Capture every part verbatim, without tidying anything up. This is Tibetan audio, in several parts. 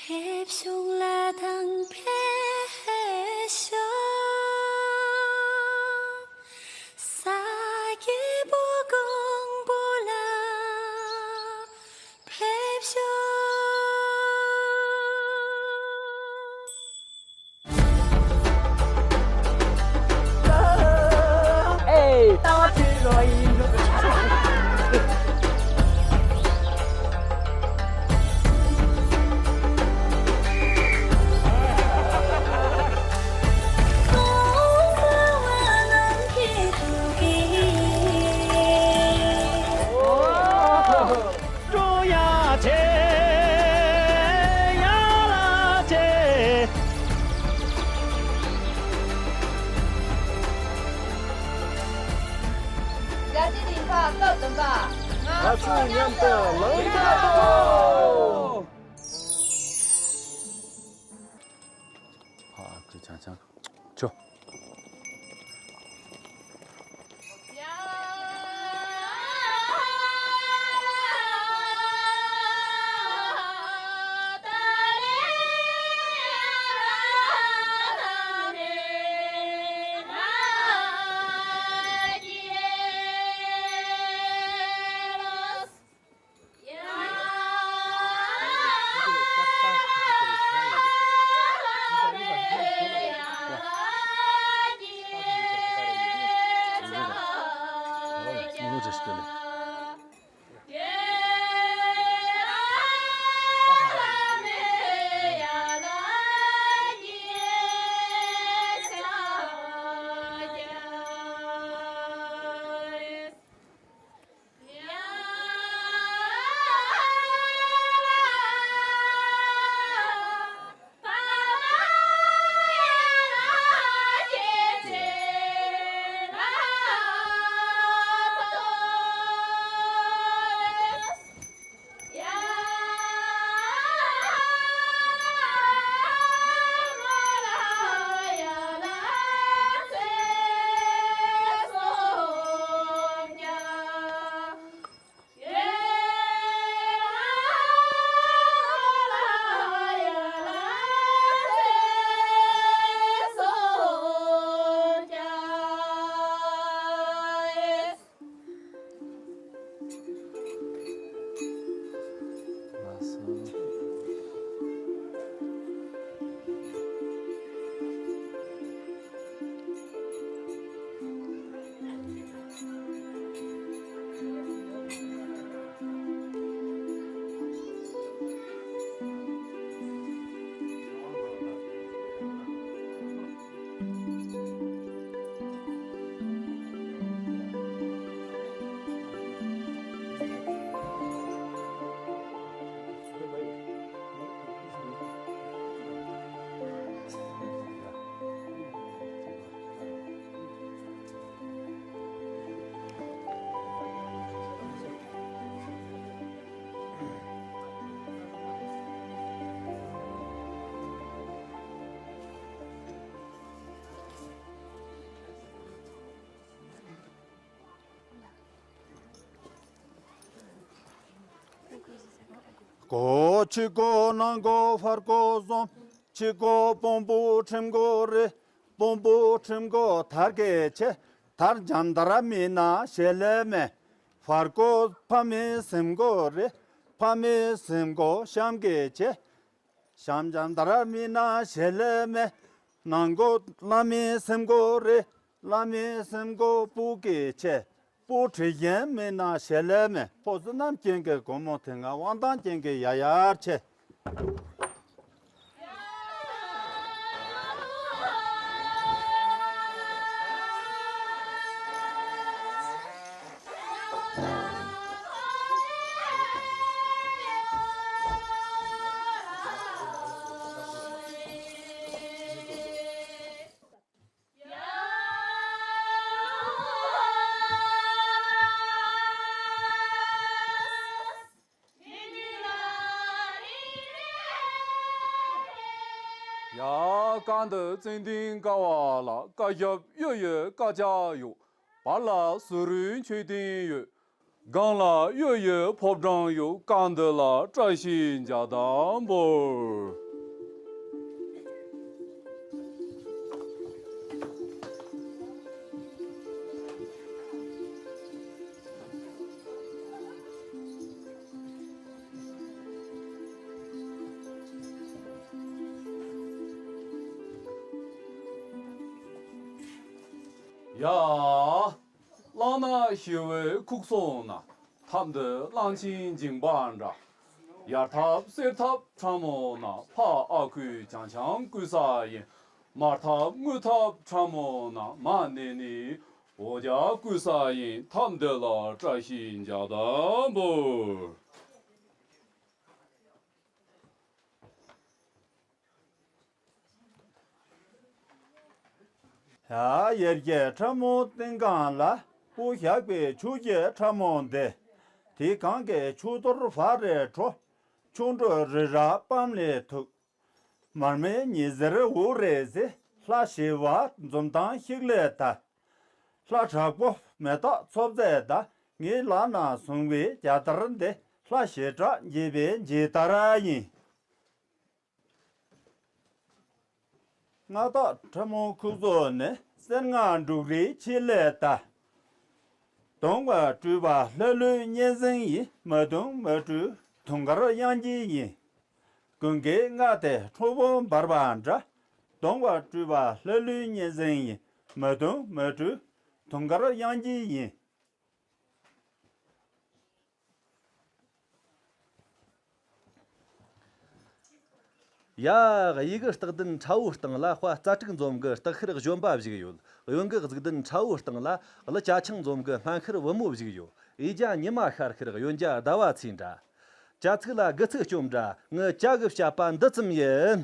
ཕེབས་ཤོག་ལྷ་དང་ཕེབས་ཤོག །ས་སྐྱེས་བུ་ཀོང་པོ་ལ་ཕེབས་ཤོག །ཨེ། ལྟ་བ་དུས་རོ་ཡིན། ཀྲུང་དབྱང་ཆེ། ཡ་ལ་ཆེ། རྒྱལ་སྤྱིའི་རིང་ཁ་སྐབས་བདུན་པ། ང་ཚོ་མཉམ་དུ་ལངས་ཐབས་དང་། ཨ་ཁུ་ཆང་ཆང་། ཆོ། སྒོ་ཕྱི་སྒོ་ནང་སྒོ་ཕར་སྒོ་གསུམ། ཕྱི་སྒོ་དཔོན་པོ་ཁྲིམས་སྒོ་རེད། དཔོན་པོ་ཁྲིམས་སྒོ་དར་གྱི་ཆེ། དར་འཇམ་དར་མི་ན་ཞལ་ལས་མེད། ཕར་སྒོ་ཕ་མའི་སེམས་སྒོ་རེད། ཕ་མའི་སེམས་སྒོ་གཤམ་གྱི་ཆེ། གཤམ་འཇམ་དར་མི་ན་ཞལ་ལས་མེད། ནང་སྒོ་བླ་མའི་སེམས་སྒོ་རེད། བླ་མའི་སེམས་སྒོ་སྤུ་གི་ཆེ། སྤུ་གྲི་གཞན་མི་ན་ཞལ་ལས་མེད། ཕོ་བསོད་ནམས་ཅན་གྱི་སྒོ་མོ་དེ་ང་དབང་ཐང་ཅན་གྱི་ཡ་ཡར་ཆེ། ཡ། བཀའ་འདི་ཙན་དན་ཀ་བ་ལ། བཀའ་ཞབས་གཡུ་ཡི་བཀའ་རྒྱ་ཡོད། བར་ལ་ཟུར་རུའི་མཆོད་རྟེན་ཡོད། སྒང་ལ་གཡུ་ཡི་ཕོ་བྲང་ཡོད། སྐབས་འདི་ལ་བཀྲ་ཤིས་འཇའ་ཟླ་འབར། ཡ། གླང་ནག་ཞི་བའི་ཁུག་སོ་ན། ཐབས་འདི་གླང་ཆེན་འགྱིང་བག་འདྲ། ཡར་ཐབས་གསེར་ཐབས་ཁྲ་མོ་ན། ཕ་ཨ་ཁུས་བྱང་ཆང་བསྐུལ་ས་ཡིན། མར་ཐབས་དངུལ་ཐབས་ཁྲ་མོ་ན། མ་ནེ་ནི་འོ་ཇ་བསྐུལ་ས་ཡིན། ཐབས་འདི་ལ་བཀྲ་ཤིས་འཇའ་ཟླ་འབར། ཡ། ཡར་གྱི་ཁྲ་མོ་སྟེང་སྒང་ལ། སྤུ་བཞག་པའི་ཆུ་སྐྱེས་ཁྲ་མོ་འདི། དེ་སྒང་གི་ཆུ་གཏོར་བག་རེ་བྲོ། ཆུ་འགྲོས་རི་རབ་སྤམ་ལས་ཐུག་མར་མེ་ཉི་ཟེར་འུར་རེ་ཟེར། ལྷ་ཞི་བ་འཛུམ་མདངས་ཤིག་ལས་ལྡ། ལྷ་དྲག་པོ་མེ་སྟག་ཚོགས་རྫས་གདའ། ངའི་ལག་ན་བཟུང་བའི་རྒྱ་དར་འདི། ལྷ་ཞི་དྲག་འགྱེད་པའི་འཇིགས་དར་ཡིན། མངའ་བདག་ཁྲ་མོ་ཁུག་སོ་ནི། གསེར་མངའ་འབྲུག་རིའི་ཆེད་ལས་གདའ། གདོང་པ་སྤྲུལ་པ་ལྷ་ཀླུའི་གཉན་གཟིངས་ཡིན། མ་དུང་མ་སྤྲུལ་དུང་དཀར་དབྱངས་ཅན་ཡིན། ཀུན་དགའི་མངའ་སྡེ་ཁྲོ་བོ་འབར་བ་འདྲ། གདོང་པ་སྤྲུལ་པ་ལྷ་ཀླུའི་གཉན་གཟིངས་ཡིན། མ་དུང་མ་སྤྲུལ་དུང་དཀར་དབྱངས་ཅན་ཡིན། ཡ། གཡས་གི་སྟག་གདན་ཁྲ་བོའི་སྟེང་ལ། དཔའ་རྩལ་དྲུག་འཛོམས་ཀྱི་སྟག་ཤར་གཞོན་པ་བཞུགས་ཡོད། གཡོན་གི་གཟིག་གདན་ཁྲ་བོའི་སྟེང་ལ། གླུ་ཅ་ཆིང་འཛོམས་ཀྱི་སྨན་ཤར་བུ་མོ་བཞུགས་ཡོད། གཡས་ཇ་ཉི་མ་ཤར་ཤར། གཡོན་ཇ་ཟླ་བ་ཚེས་འདྲ། ཇ་ཚིག་ལ་དགུ་ཚིགས་སྐྱོན་འདྲ། ངའི་ཇ་གི་བཤད་པ་འདི་ཙམ་ཡིན།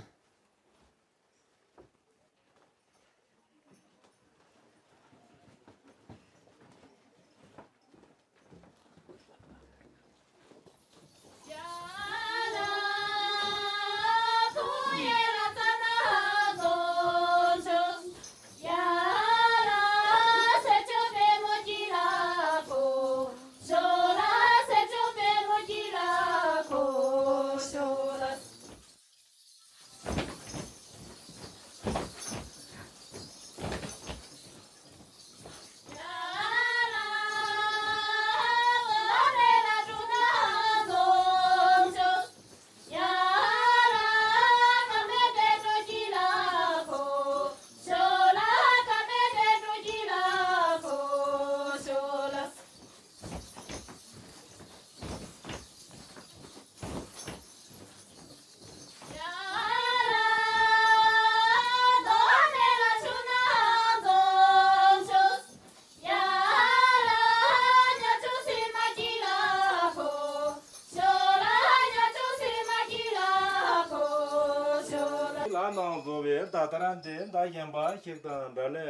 ལག་ནང་བཟུང་བའི་མདའ་དར་འདི། མདའ་གཞན་པ་ཞིག་དང་འདྲ་ལེ།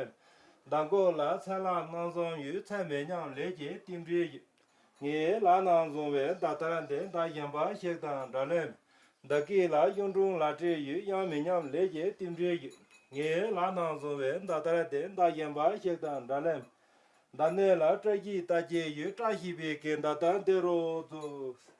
མདའ་མགོ་ལ་ཚེ་ལྷ་རྣམ་གསུམ་ཡོད། ཚེ་མི་མཉམ་ལས་ཀྱི་རྟེན་འབྲེལ་ཡོད། ངའི་ལག་ནང་བཟུང་བའི་མདའ་དར་འདི། མདའ་གཞན་པ་ཞིག་དང་འདྲ་ལེ། མདའ་སྐེད་ལ་གཡུང་དྲུང་ལག་ཁྲིད་ཡོད། གཡང་མི་ཉམས་ལས་ཀྱི་རྟེན་འབྲེལ་ཡོད། ངའི་ལག་ནང་བཟུང་བའི་མདའ་དར་འདི། མདའ་གཞན་པ་ཞིག་དང་འདྲ་ལེ། མདའ་སྣེ་ལ་བཀྲ་ཤིས་རྟགས་བརྒྱད་ཡོད། བཀྲ་ཤིས་པའི་གི་མདའ་དར་འདི་རུ་འཛུགས།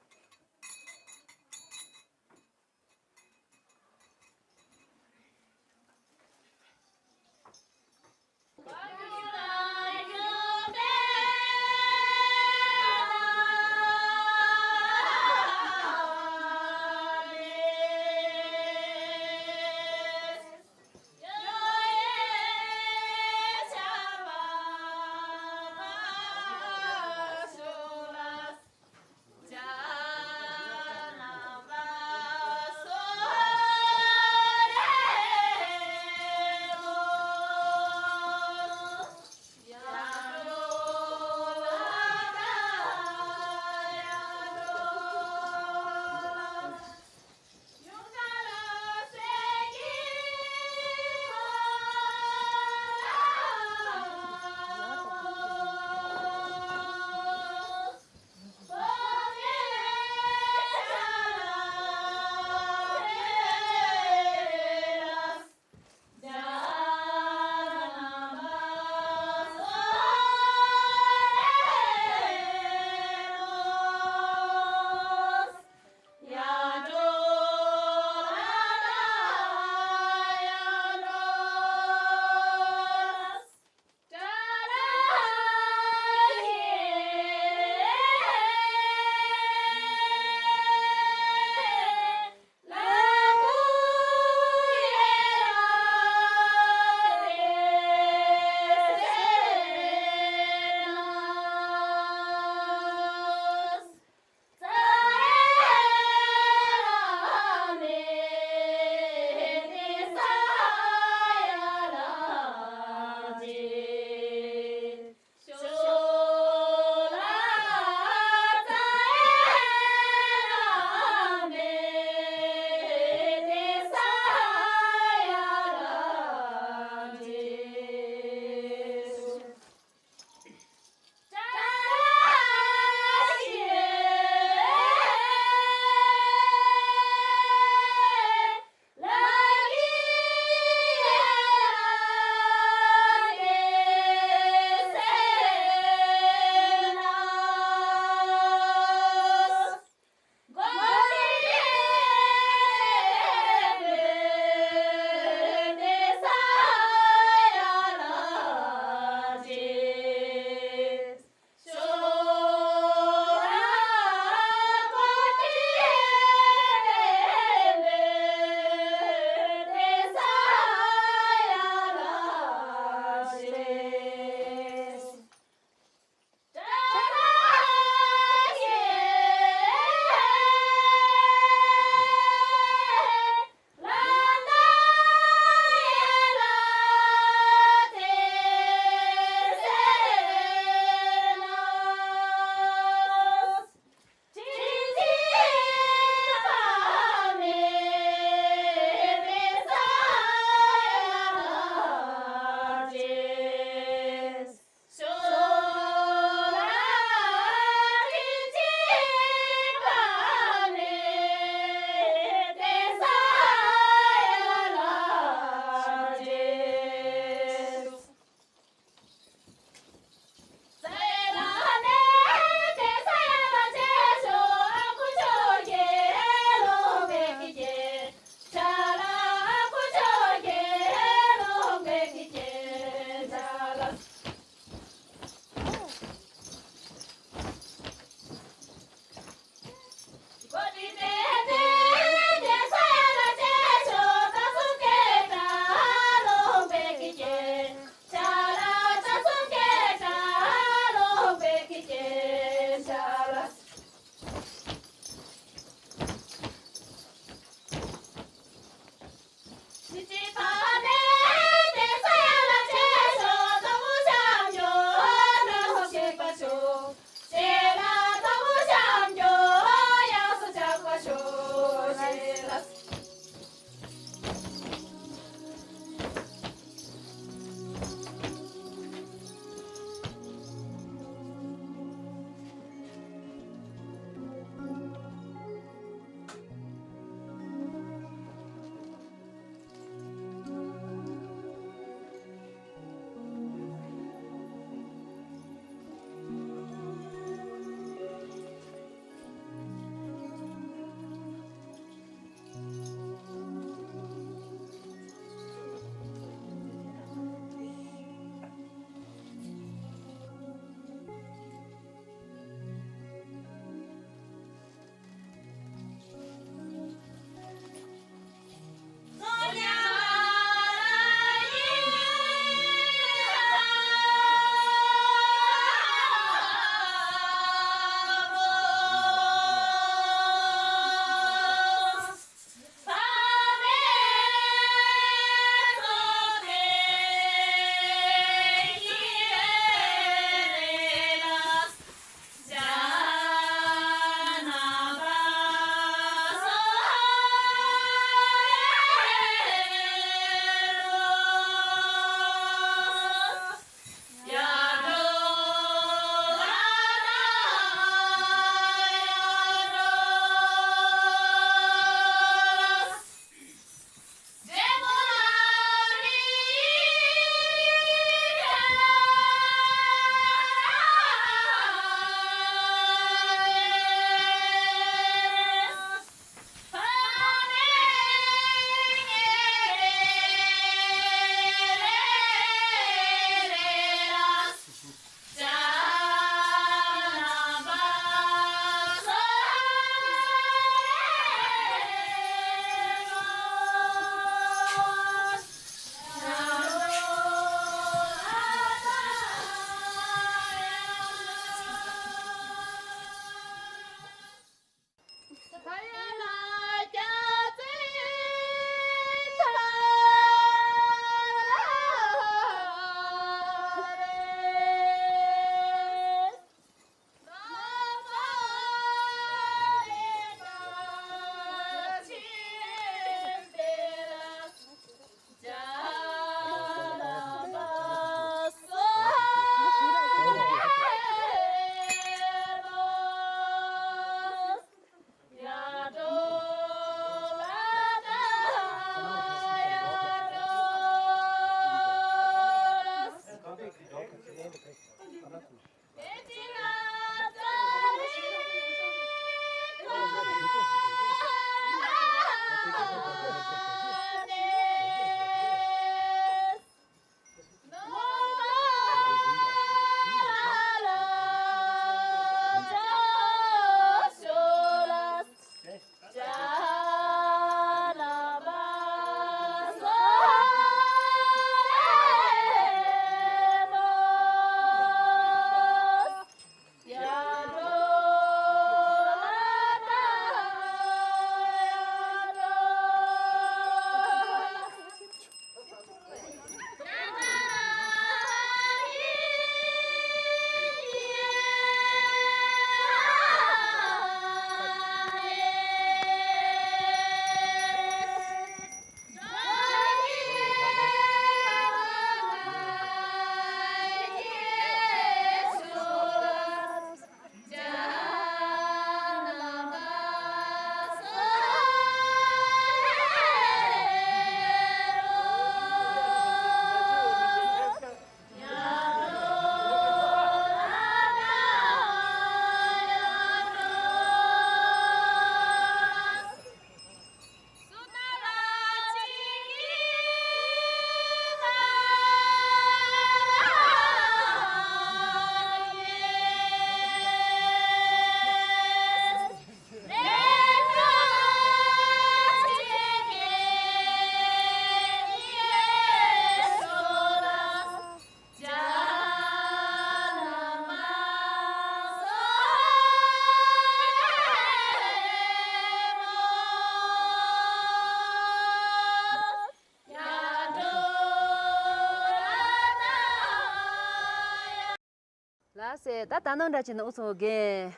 ལགས་སེ། ད་ད་ནང་འདྲ་བྱས་ན་འུ་ཚོ་རྒན་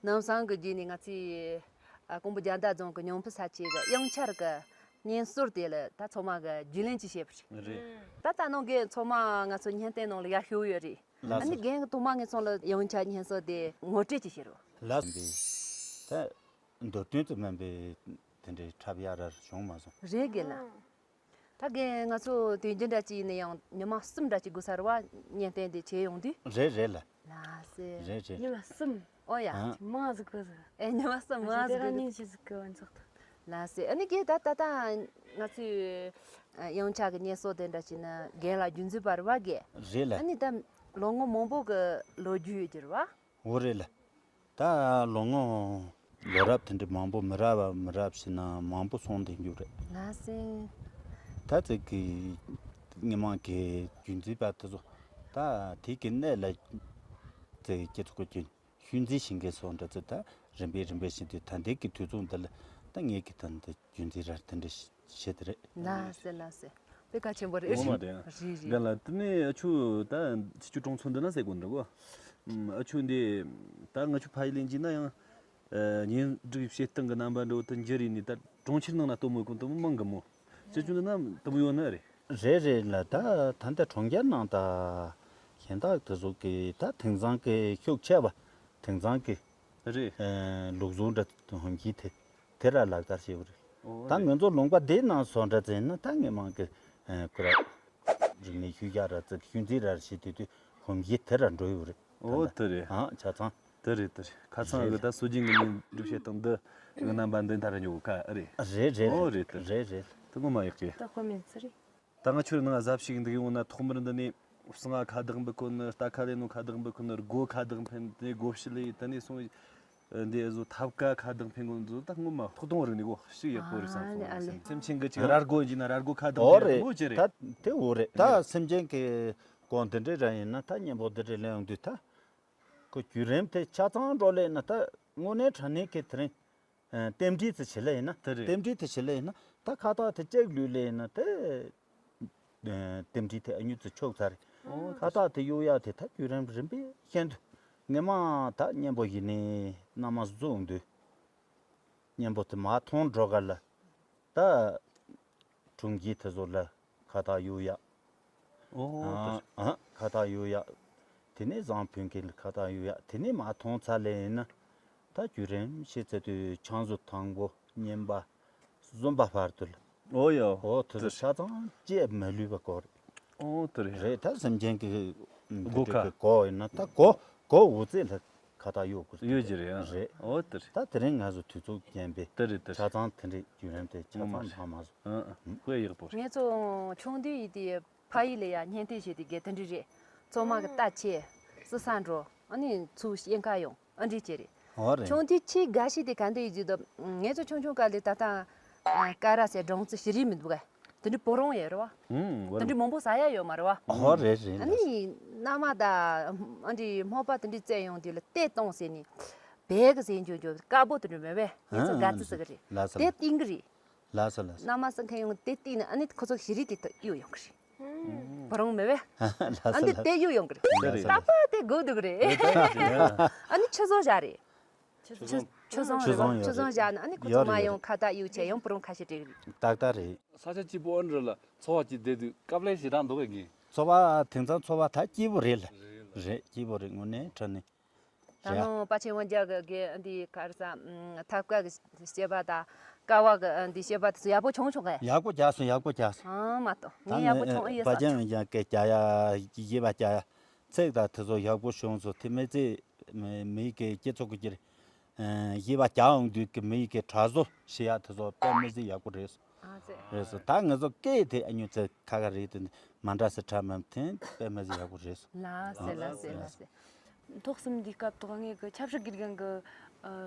ནམ་སང་གི་བརྒྱུད་ནས་ང་ཚོའི་ཨ་ཀོང་པོ་རྒྱ་མདའ་རྫོང་གི་ཉང་ཕུ་ས་ཆའི་གི་དབྱངས་འཆར་གི་སྙན་གསོལ་དེ་ལ་ད་ཚང་མ་གི་རྒྱུས་ལོན་ཅིག་བྱས་པ་རེད། རེད། ད་ད་ནང་རྒན་ཚང་མ་ང་ཚོ་བརྙན་གཏན་ནང་ལ་ཡར་ཞུགས་ཡོད་རེད། ལགས་ཨ་ནི་སོ། རྒན་གི་ཐོག་མ་ངེད་ཚང་ལ་དབྱངས་འཆར་སྙན་གསོལ་དེ་ངོ་སྤྲོད་ཅིག་བྱེད་རོགས། ལགས་སོ། ད་མདོ་དོན་དུ་སྨན་པའི་དེ་འདྲའི་འཁྲབ་ཡག་ར་བྱུང་མ་སོང་། རེད་རྒན་ལགས། ད་གིན་ང་ཚོ་དུས་རྒྱུན་འདྲ་ཅིག་ཡིན་ན་ཡང་ཉི་མ་གསུམ་འདྲ་ཅིག་དགོས་ས་རེད་བ། བརྙན་གཏན་དེ་བྱེད་ཡོང་དུས། རེད་རེད་ལ། ལགས་སེ། རེད་རེད། ཉི་མ་གསུམ། ཨོ་ཡ། ཨ། མང་ཟིག་དགོས་ཟིག་ཨེ་ཉི་མ་གསུམ་མང་ཟིག་དགོས་ཟིག་ཉིན་ཞིག་ཟིག་གི་བ་ཚོགས་ཐུབ། ལགས་སེ། ཨ་ནི་གིན་ད་ད་ད་ང་ཚོའི་ཨ་དབྱངས་འཆར་གི་སྙན་གསོལ་དེ་འདྲ་ཅིག་ནི་རྒན་ལགས་རྒྱུན་འཛིན་པ་རེད་བ་གིན། རེད་ལ། ཨ་ནི་ད་ལོ་ངོ་མང་པོ་གི་ལོ་རྒྱུས་ཡོད་ཀྱི་རེད་བ། འོ་རེད་ལ། ད་ལོ་ངོ་ལོ་རབས་དེ་འདྲ་མང་པོ་མི་རབས་པ་མི་རབས་ཕྱིན་ན་མང་པོ་སོང་བསྡད་རྒྱུ་རེད། ལགས་སེ། ད་ཙིག་གི་ངེད་མང་གི་རྒྱུན་འཛིན་པ་དེ་ཚོ་ད་དེ་གི་གནས་ལ་ཙིག་སྤྱི་ཚོགས་ཀྱི་ཤུལ་འཛིན་བྱེད་མཁན་སོགས་འདྲ་ཚོ་ད་རིམ་པས་རིམ་པས་བྱེད་དུས་ད་ལྟའི་གི་དུས་ཚོད་འདི་ལ་ད་ངེད་ཀྱི་ད་འདི་རྒྱུན་འཛིན་ར་དེ་འདྲ་བྱེད་དེ་རེད། ལགས་སེ་ལགས་སེ། དཔེ་གལ་ཆེན་པོ་རེད། ངོ་མ་རེད། རེད་རེད། རྒན་ལགས་དེ་ནས་ཨ་ཆུ་ད་ཆི་ཆུ་གྲོང་ཚོ་འདི་ན་ཟེར་དགོས་འདྲ་གོ། ཨ་ཆུ་འདི་ད་ང་ཆུ་ཕ་ཡི་ལེན་གྱི་ན་ཡང་ཉིན་སྒྲིག་བྱེད་སྟངས་ཀྱི་རྣམ་པ་འདྲ་བོ་དེ་འགྱུར་ཡིན་ནི་ད་གྲོང་ཁྱེར་ནང་ན་ལྟད་མོ་གོ་དེ་མོ་མང་གི་མོ། ཆི་ཆུ་འདི་ན་དེ་མོ་ཡོད་ནི་རེད། རེད་རེད་ལ། ད་ད་ལྟ་གྲོང་ཁྱེར་ནང་ད་གཞན་དག་དེ་ཚོ་གི་ད་དེང་སང་གི་ཤུགས་ཆེ་བ་དེང་སང་གི་རེད། ལུགས་ཟུང་འདྲ་ཧོམ་གྱི་དེ་དེ་ར་ལག་བསྟར་བྱེད་དགོས་རེད། ཨོ་ད་རེད། ང་ཚོ་ལུང་པ་འདི་ནང་སོ་འདྲ་ཙམ་ན་ད་ངེད་མང་གི་ཁོ་ར་རིག་གནས་ཤུལ་བཞག་ར་ཙིག་ཤུལ་འཛིན་ར་བྱེད་དུས་དུས་ཧོམ་གྱི་དེ་ར་འགྲོ་ཡོད་རེད། ཨོ་ད་དེ་རེད། ཨང་ཆ་ཚང་། དེ་རེད་དེ་རེད། ཁ་སང་གི་ད་སྲོལ་རྒྱུན་གྱི་ཉིན་སྒྲིག་བྱེད་སྟངས་འདི་གི་རྣམ་པ་འདི་མཐའ་ར་ཉོ་གི་ཁ་ཨེ་རེད། རེད་རེད། ཨོ་རེད་དེ་རེད། རེད་རེད། དེ་ངོ་མ་ཡག་གི། ད་དཔེ་མེད་ཚུལ་རེད། ད་ང་ཆུ་ནང་གཟབ་ཞིག་འདུག་ཡོང་ན་ཐོག་མར་འདི་ནས་གསང་ཁ་བདག་འབུལ་གོ་ནི། རྟ་ཁ་ལས་ནོ་ཁ་བདག་འབུལ་གོ་ནི། སྒོ་ཁ་བདག་འཕེན་ནས་སྒོ་ཕྱི་ལས་དེ་ནས་སོང་། འདི་བཟོ་ཐབ་ཀ་ཁ་བདག་འཕེན་གོ་ནི་ད་ངོ་མ་ཐོག་དང་རིག་ནས་གོ་ཞིག་ཡག་པོ་རེད་བསམ་སོང་། ཨ་ནི་ཨ་ནི། སེམས་ཅན་གྱི་ཅིག་ར་སྒོ་ཡིན་ན་ར་སྒོ་ཁ་བདག་འོ་འཕེན་རེད། ངོ་ཅི་རེད། ད་དེ་འོ་རེད། ད་སེམས་ཅན་གྱི་སྒོ་འདི་འདྲས་ར་ཡིན་ན་ད་གཉེན་པོ་འདི་འདྲས་ལེན་ཡོང་དུས་ད་ཁོ་བརྒྱུད་རིམ་དེ་ཆ་ཚང་འགྲོ་ལེ་ན་ད་དངོས་གནས་དྲང་གནས་ཀྱི་དེ་རིང་། རྟེན་འབྲེལ་དེ་བྱེད་ལེ་ཡིན་ན། དེ་རེད། རྟེན་འབྲེལ་དེ་བྱེད་ལེ་ཡིན་ན་ད་ཁ་བཏགས་དེ་ལྕགས་ལུས་ལེ་ཡིན་ན་དེ། རྟེན་འབྲེལ་དེ་ཨ་ཉུ་ཚོ་ཆོག་ཚར། ཨོ། ཁ་བཏགས་དེ་གཡུག་ཡག་དེ་ད་བརྒྱུད་རིམ་རིམ་པས་ཤེས་འདུག་ངེད་མ་ད་གཉེན་པོ་ཡིན་ནི་མནའ་མ་བཟུང་དུས། གཉེན་པོ་དེ་མ་མཐོང་འགྲོ་ག་ལ། ད། གྲོང་ཁྱེར་དེ་ཚོ་ལ་ཁ་བཏགས་གཡུག་ཡག་ཨོ། ཨ་ཨ་ཁ་བཏགས་གཡུག་ཡག་དེ་ནས་བཟང་ཕུན་ཁེ་ལ་ཁ་བཏགས་གཡུག་ཡག་དེ་ནས་མ་མཐོང་ཚར་ལེ་ཡིན་ན། ད་བརྒྱུད་རིམ་ཤེས་ཚར་དུས་ཆང་བཟོ་དང་པོ་གཉིས་པ་གསུམ་པ་བར་དུ་ལ། ཨོ་ཡ། ཨོ་དེ་ཚོ་ཆ་ཚང་བཅད་མ་ལུས་པ་གོ་རེད། ཨོ་དེ་རེད། རེད། ད་སེམས་ཅན་གྱི་སྒོ་ཁ་གོ་ཡིན་ན་ད་གོ་གོ་འུ་ཚེ་ལ། ཁ་བཏགས་གཡོག་དགོས་ཡོད་ཀྱི་རེད། ཨ། རེད། འོ་དེ་རེད། ད་དེ་རིང་ང་ཚོ་དུས་ཚོད་རྐྱེན་པས་ད་རེད་ད་ཆ་རེད། ཚང་དེ་འདྲས་རྒྱུན་རིང་དེ་ཆ་ངོ་མ་ཚང་རེད། མཐའ་མ་བཟོ། ཨ་ཨ་དཔེ་ཡག་པོ་རེད། ངེད་ཚོ་ཆུང་དུས་ཡིན་དུས་ཕ་ཡུལ་ལ་ཡ་གཉེན་སྟོན་བྱེད་དུས་དགེ་དེ་འདྲས་རེད། ཚོ་མ་གི་རྟ་ཆས་སི་ས་འགྲོ། ཨ་ནི་ཚུར་ཞིང་ཁ་ཡོང་། ཨ་འདྲས་ཅིག་རེད། འོ་རེད། ཆུང་དུས་ཆེས་དགའ་ཤོས་དེ་ག་འདྲས་ཡིན་ཟེར་དུས་ངེད་ཚོ་ཆུང་ཆུང་སྐབས་ལ་ད་ལྟ་ཀ་ར་ཟེར་སྦྲང་རྩི་ཞིག་རེད་མི་འདུག་ག་དེ་འདྲའི་བུ་རོང་ཡོད་རེད་བ། ཨུམ། དེ་འདྲའི་མང་པོ་ཟ་ཡ་ཡོད་མ་རེད་བ། ཨོ་རེད་རེད། ཨ་ནི་མནའ་མ་དང་ཨ་འདྲའི་རྨོ་པ་དེ་འདྲའི་བཙལ་ཡོང་དུས་ལ་དེ་གཏོང་ཟེར་ནས་བལ་གི་ཟས་འཇོ་འཇོ་དཀར་པོ་དེ་འདྲ་མེད་པས། ངེད་ཚོ་ཨ་དགའ་ཙི་ཙི་གི་རེད། ལགས་སོ་དེ་ལགས་སོ། བཏིང་གི་རེད། ལགས་སོ་ལགས་སོ། མནའ་མ་སེམས་ཁ་ཡོང་དེ་བཏིང་ནས་ཨ་ནི་ཁོ་ཚོ་ཞིག་རེད་དེ་གཡུག་ཡོང་གི་རེད། བུ་རོང་མེད་པས། ལགས་སོ་ཨ་ནི་ལགས་དེ་གཡུག་ཡོང་གི་རེད། ལགས་སོ་ད་ལགས་སོ། པ་དེ་དགོས་འདུག་གི་རེད། ཨ་ནི་ཆུ་བཟོ་བཞག་རེད། ཆུ་བཟོ་ཆུ་བཟོ་ཆུ་བཟོ་ཡོད་ཆུ་བཟོ་རེད། བཞག་ན་ཨ་ནི་ཁོ་ཚོ་ཡོད་རེད་མ་ཡོང་ཡོད་ཁ་རེད། བཏགས་གཡུག་བྱས་ཡང་བུ་རོང་ཁ་ཤས་སྤྲད་གི་རེད། ཏག་ཏག་རེད། ས་ཆ་སྐྱིད་པོ་ཨ་ནི་རེད་ལ་འཚོ་བ་སྐྱིད་བསྡད་དུས་དཀའ་ལས་ཞེ་དྲག་འདུག་གས་ངས། འཚོ་བ་དེང་སང་འཚོ་བ་ད་སྐྱིད་པོ་རེད་ལ། རེད་ལ། རེད་སྐྱིད་པོ་རེད་དངོས་གནས་དྲང་གནས། ད་རེད། ནང་པ་ཆེན་དབང་རྒྱལ་གི་གི་འདི་ག་རེ་ཟ་ཐབ་ཀ་གི་བཤད་པ་དང་ཀ་བ་གི་འདི་བཤད་པ་དེ་ཚོ་ཡག་པོ་བྱུང་བྱུང་གས། ཡག་པོ་རྒྱག་སོང་ཡག་པོ་རྒྱག་སོང་། ཨང་མ་གཏོགས་ད་ངས་ཡག་པོ་ངས་བྱུང་ཨེ་པ་ཡོད་ས་ཆེན་དབང་རྒྱལ་གི་རྒྱག་ཡ་ཡི་པ་རྒྱག་ཡ། ཚིག་དང་དེ་ཚོ་ཡག་པོ་བྱུང་སོང་། དེ་མི་ཚེ་མི་མི་གི་སྤྱི་ཚོགས་ཀྱི་ཡིད་པ་རྒྱག་འོང་དུས་ཀྱི་མི་གི་གྲྭ་བཟོ་ཞེས་ཡ་དེ་ཚོ་དཔེ་མི་སྲིད་ཡག་པོ་རེད་སོང་། ཨ་ཙི། རེད་སོང་། ད་ང་ཚོ་སྐད་དེ་ཨ་ཉུ་ཚེ་ཁ་ཁ་རེད་དེ་མ་འདྲ་སེ་ཁྲ་མམ་ཐེན་དཔེ་མི་སྲིད་ཡག་པོ་རེད་སོང་། ལགས་སེ་ལགས་སེ་ལགས་སེ། ཐོག་གསུམ་འདིའི་སྐབས་ཐོག་ངེད་ཀྱི་ཆབ་སྲིད་དགེ་རྒན་གྱི་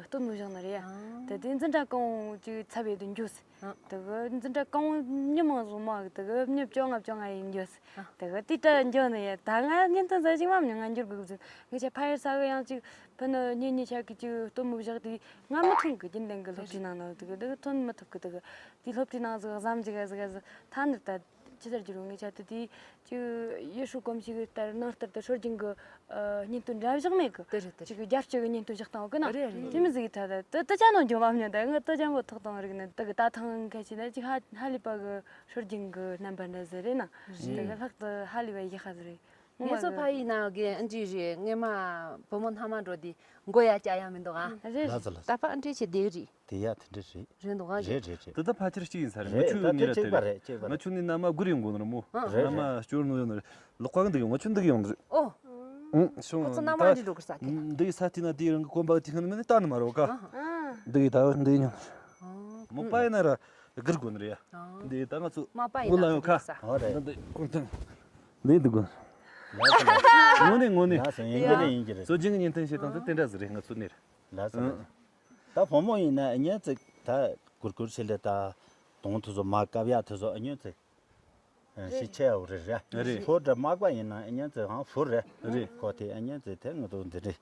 སྟོད་མོ་བཞག་ནི་རེད་ཡ། ཨང་། དེ་དེ་འཛིན་གྲྭ་གང་བོ་ཅིག་ཚབ་ཡོད་དུ་འགྱོ་སི། ཨང་། དེ་གི་འཛིན་གྲྭ་གང་བོ་མྱི་མང་བཟོ་མ་གི་དེ་གི་མྱི་བཅོ་ལྔ་བཅོ་ལྔ་ཡིན་འགྱོ་སི། ཨང་། དེ་གི་དེ་ལྟར་འགྱོ་ནི་ཡ། ད་ང་བརྙན་ཐུང་ཟ་ཞིག་མ་མྱོང་ང་འགྱུར་དགོས་ཟིན། ངེད་ཆ་ཕ་ཡུལ་ས་གི་ཡང་ཅིག་ཕུ་ནུ་གཉེན་ཉེ་ཆ་གི་ཅིག་སྟོད་མོ་བཞག་དེ་ང་མི་མཐོང་གི་རྒྱུན་ལྡན་གི་སློབ་གྲྭའི་ནང་ན་དེ་གི་དེ་གི་ཐོན་མི་ཐུབ་གི། དེ་གི་དེ་སློབ་གྲྭའི་ནང་ཟིག་གཟའ་མཇུག་ག་ཟིག་ག་ཟིག་ཐ་ནི་ད། ཅི་ལྟར་བསྒྱུར་རུང་ངེད་ཆ་དེ་དེའི་ཅིག་ཡུལ་སྲོལ་གོམས་གཤིས་ཀྱི་ལྟར་ནང་ལྟར་དུ་སྲོལ་རྒྱུན་གྱི་ཨ་བརྙན་ཐུང་འདྲ་བཞག་མེད་གི། དེ་རེད་དེ་ཅིག་རེད། རྒྱལ་སྤྱི་གི་བརྙན་ཐུང་བཞག་སྟངས་གི་ན། རེད་རེད། དེ་མི་ཟིག་ད་ད་དུ་དུ་ཅག་ནང་འཇོག་མ་མྱོང་། ད་ངི་དུ་ཅག་མོ་ཐོག་དང་རིག་ནི་དུ་གི་ད་ཐང་ཁ་ཆེ་ན་ཅིག་ཧ་ཧ་ལས་པ་གི་སྲོལ་རྒྱུན་གྱི་རྣམ་པ་འདྲ་ཟེར་རེད་ན། དུ་གི་རེད། ལྷག་ཏུ་ཧ་ལས་པ་ཡག་ཤ་ཟིག་རེད། ངེད་ཚོ་ཕ་ཡུལ་ན་གི་ཨ་འདྲས་རེད། ངེད་མ་བུ་མོ་སྔ་མ་འགྲོ་དུས་མགོ་ཡ་བཀྱག་ཡ་མི་འདུག་ཨ། རེད། ལགས་སོ་ལགས་སོ། ད་ཕ་ཨ་འདྲས་བྱེད་བསྡད་རེད། དེ་ཡ་དེ་འདྲ་རེད། རེད་འདུག་ཨ། རེད་རེད་རེད། དེ་ད་ཕལ་ཆེར་གཅིག་ཡིན་ས་རེད། ང་རེད། ཆུ་ད་ནི་དེ་ར་གཅིག་པ་དེ་རེད། རེད་གཅིག་པ་རེད། ང་ཆུ་ནི་ན་མ་སྒུར་ཡོང་དགོས་ནི་རེད་མོ། ཨ། རེད་ན་མ་རེད། སྐྱོར་ནོ་ཡོང་ནི་རེད། ལོག་པ་གི་འདི་ཡོང་། ང་ཆུ་འདི་ཡོང་ནི་རེད། ཨོ། ཨུ། ཤོང་ཁོ་ཚོ་ན་མ་ད་འདི་འགྲོ་གི་ས་ཀྱི། འདི་ས་དེ་ན་དེ་རང་གི་གོམ་པ་དེ་ཁང་ནི་མིན་ནི་ལྟ་ནི་མ་རེད་ག། ཨ། འདི་ད་འདི་ཡོང་། ཨོ། མོ་པ་ཡིན་ན་ར་སྒུར་དགོས་ནི་རེད་ཡ། ཨོ། འདི་ད་ང་ཚོ་མ་པ་ཡིན་ན་ལ་ཡོང་ཁ། ཨོ་རེད། འདི་གོང་ཐང་། འདི་འདི་དགོས། ལགས་སོ་ལགས་སོ། ངོ་ནས་ངོ་ནས། ལགས་སོ་ཡིན་གྱི་རེད་ཡིན་གྱི་རེད། སྲོལ་རྒྱུན་གྱི་བརྙན་ཐུང་བྱེད་སྟངས་དེ་དེ་འདྲ་ཟིག་རེད་ང་ཚོ་ནས་རེད། ལགས་སོ་ལགས་སོ། ད་བུ་མོ་ཡིན་ན་ཨ་ཉན་ཙིག་ད་གུར་གུར་ཞིག་ལས་ད་དོང་དུ་བཟོ་མ་བཀབ་ཡག་དུ་བཟོ་ཨ་ཉན་ཙིག་ཞིག་ཆེ་ཡག་རེད་རེད། རེད། ཕོ་འདྲ་མག་པ་ཡིན་ན་ཨ་ཉན་ཙིག་ཧང་ཕུ་རེད། རེད། ཁོ་དེ་ཨ་ཉན་ཙིག་དེ་ང་ཚོ་འདི་འདྲས་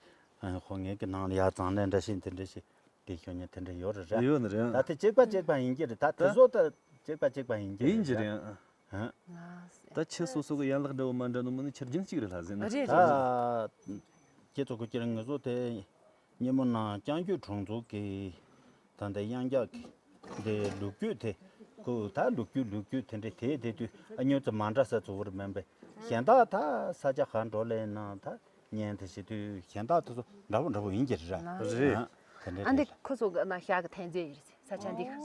ཁོ་ངེད་ཀྱི་ནང་ལ་ཡག་གཙང་ལས་འདྲ་ཞིག་འདི་འདྲས་ཞིག་དེ་ཤོད་ཉན་དེ་འདྲས་ཡོད་རེད་རེད། ཡོད་ནི་རེད། ད་དེ་གཅིག་པ་གཅིག་པ་ཡིན་གྱི་རེད། ད་དེ་ད་བཟོ་ད་གཅིག་པ་གཅིག་པ་ཡིན་གྱི་ཡིན་གྱི་རེད། རེད། ཧ། ད་ཁྱེད་སོ་སོ་གི་ཡན་ལག་འདྲ་བོ་མ་འདྲ་ནོ་མིན་ནི་ཁྱེད་རྒྱུན་གཅིག་རེད་ལྷ་ཟེར་ན། རེད་ད་རེད། ཁྱེད་ཚོ་གི་ཁྱེད་ངེད་ཚོ་དེ་སྙེ་མོ་ནང་རྐྱང་རྒྱུད་གྲོང་ཚོ་གི་ད་ལྟ་གཡང་འཇག་གི་འདི་ལོ་རྒྱུས་དེ་ཁོ་ད་ལོ་རྒྱུས་ལོ་རྒྱུས་དེ་འདྲ་དེ་དེ་དུས་ཨ་ཉོ་ཚོ་མ་འདྲ་ས་ཚོ་བོར་མིན་པས་གཞན་དག་ད་ས་ཆ་ག་འགྲོ་ལེ་ན་ད་ཉན་དེ་བྱེད་དུས་གཞན་དག་དེ་ཚོ་འདྲ་བོ་འདྲ་བོ་ཡིན་གྱི་རེད། རེད། དེ་འདྲ་ཨ་འདི་རེད། ཁོ་ཚོ་གི་ན་ཤག་གི་ཐན་རྫས་ཡིན་ས་ཆ་འདི། ཨ་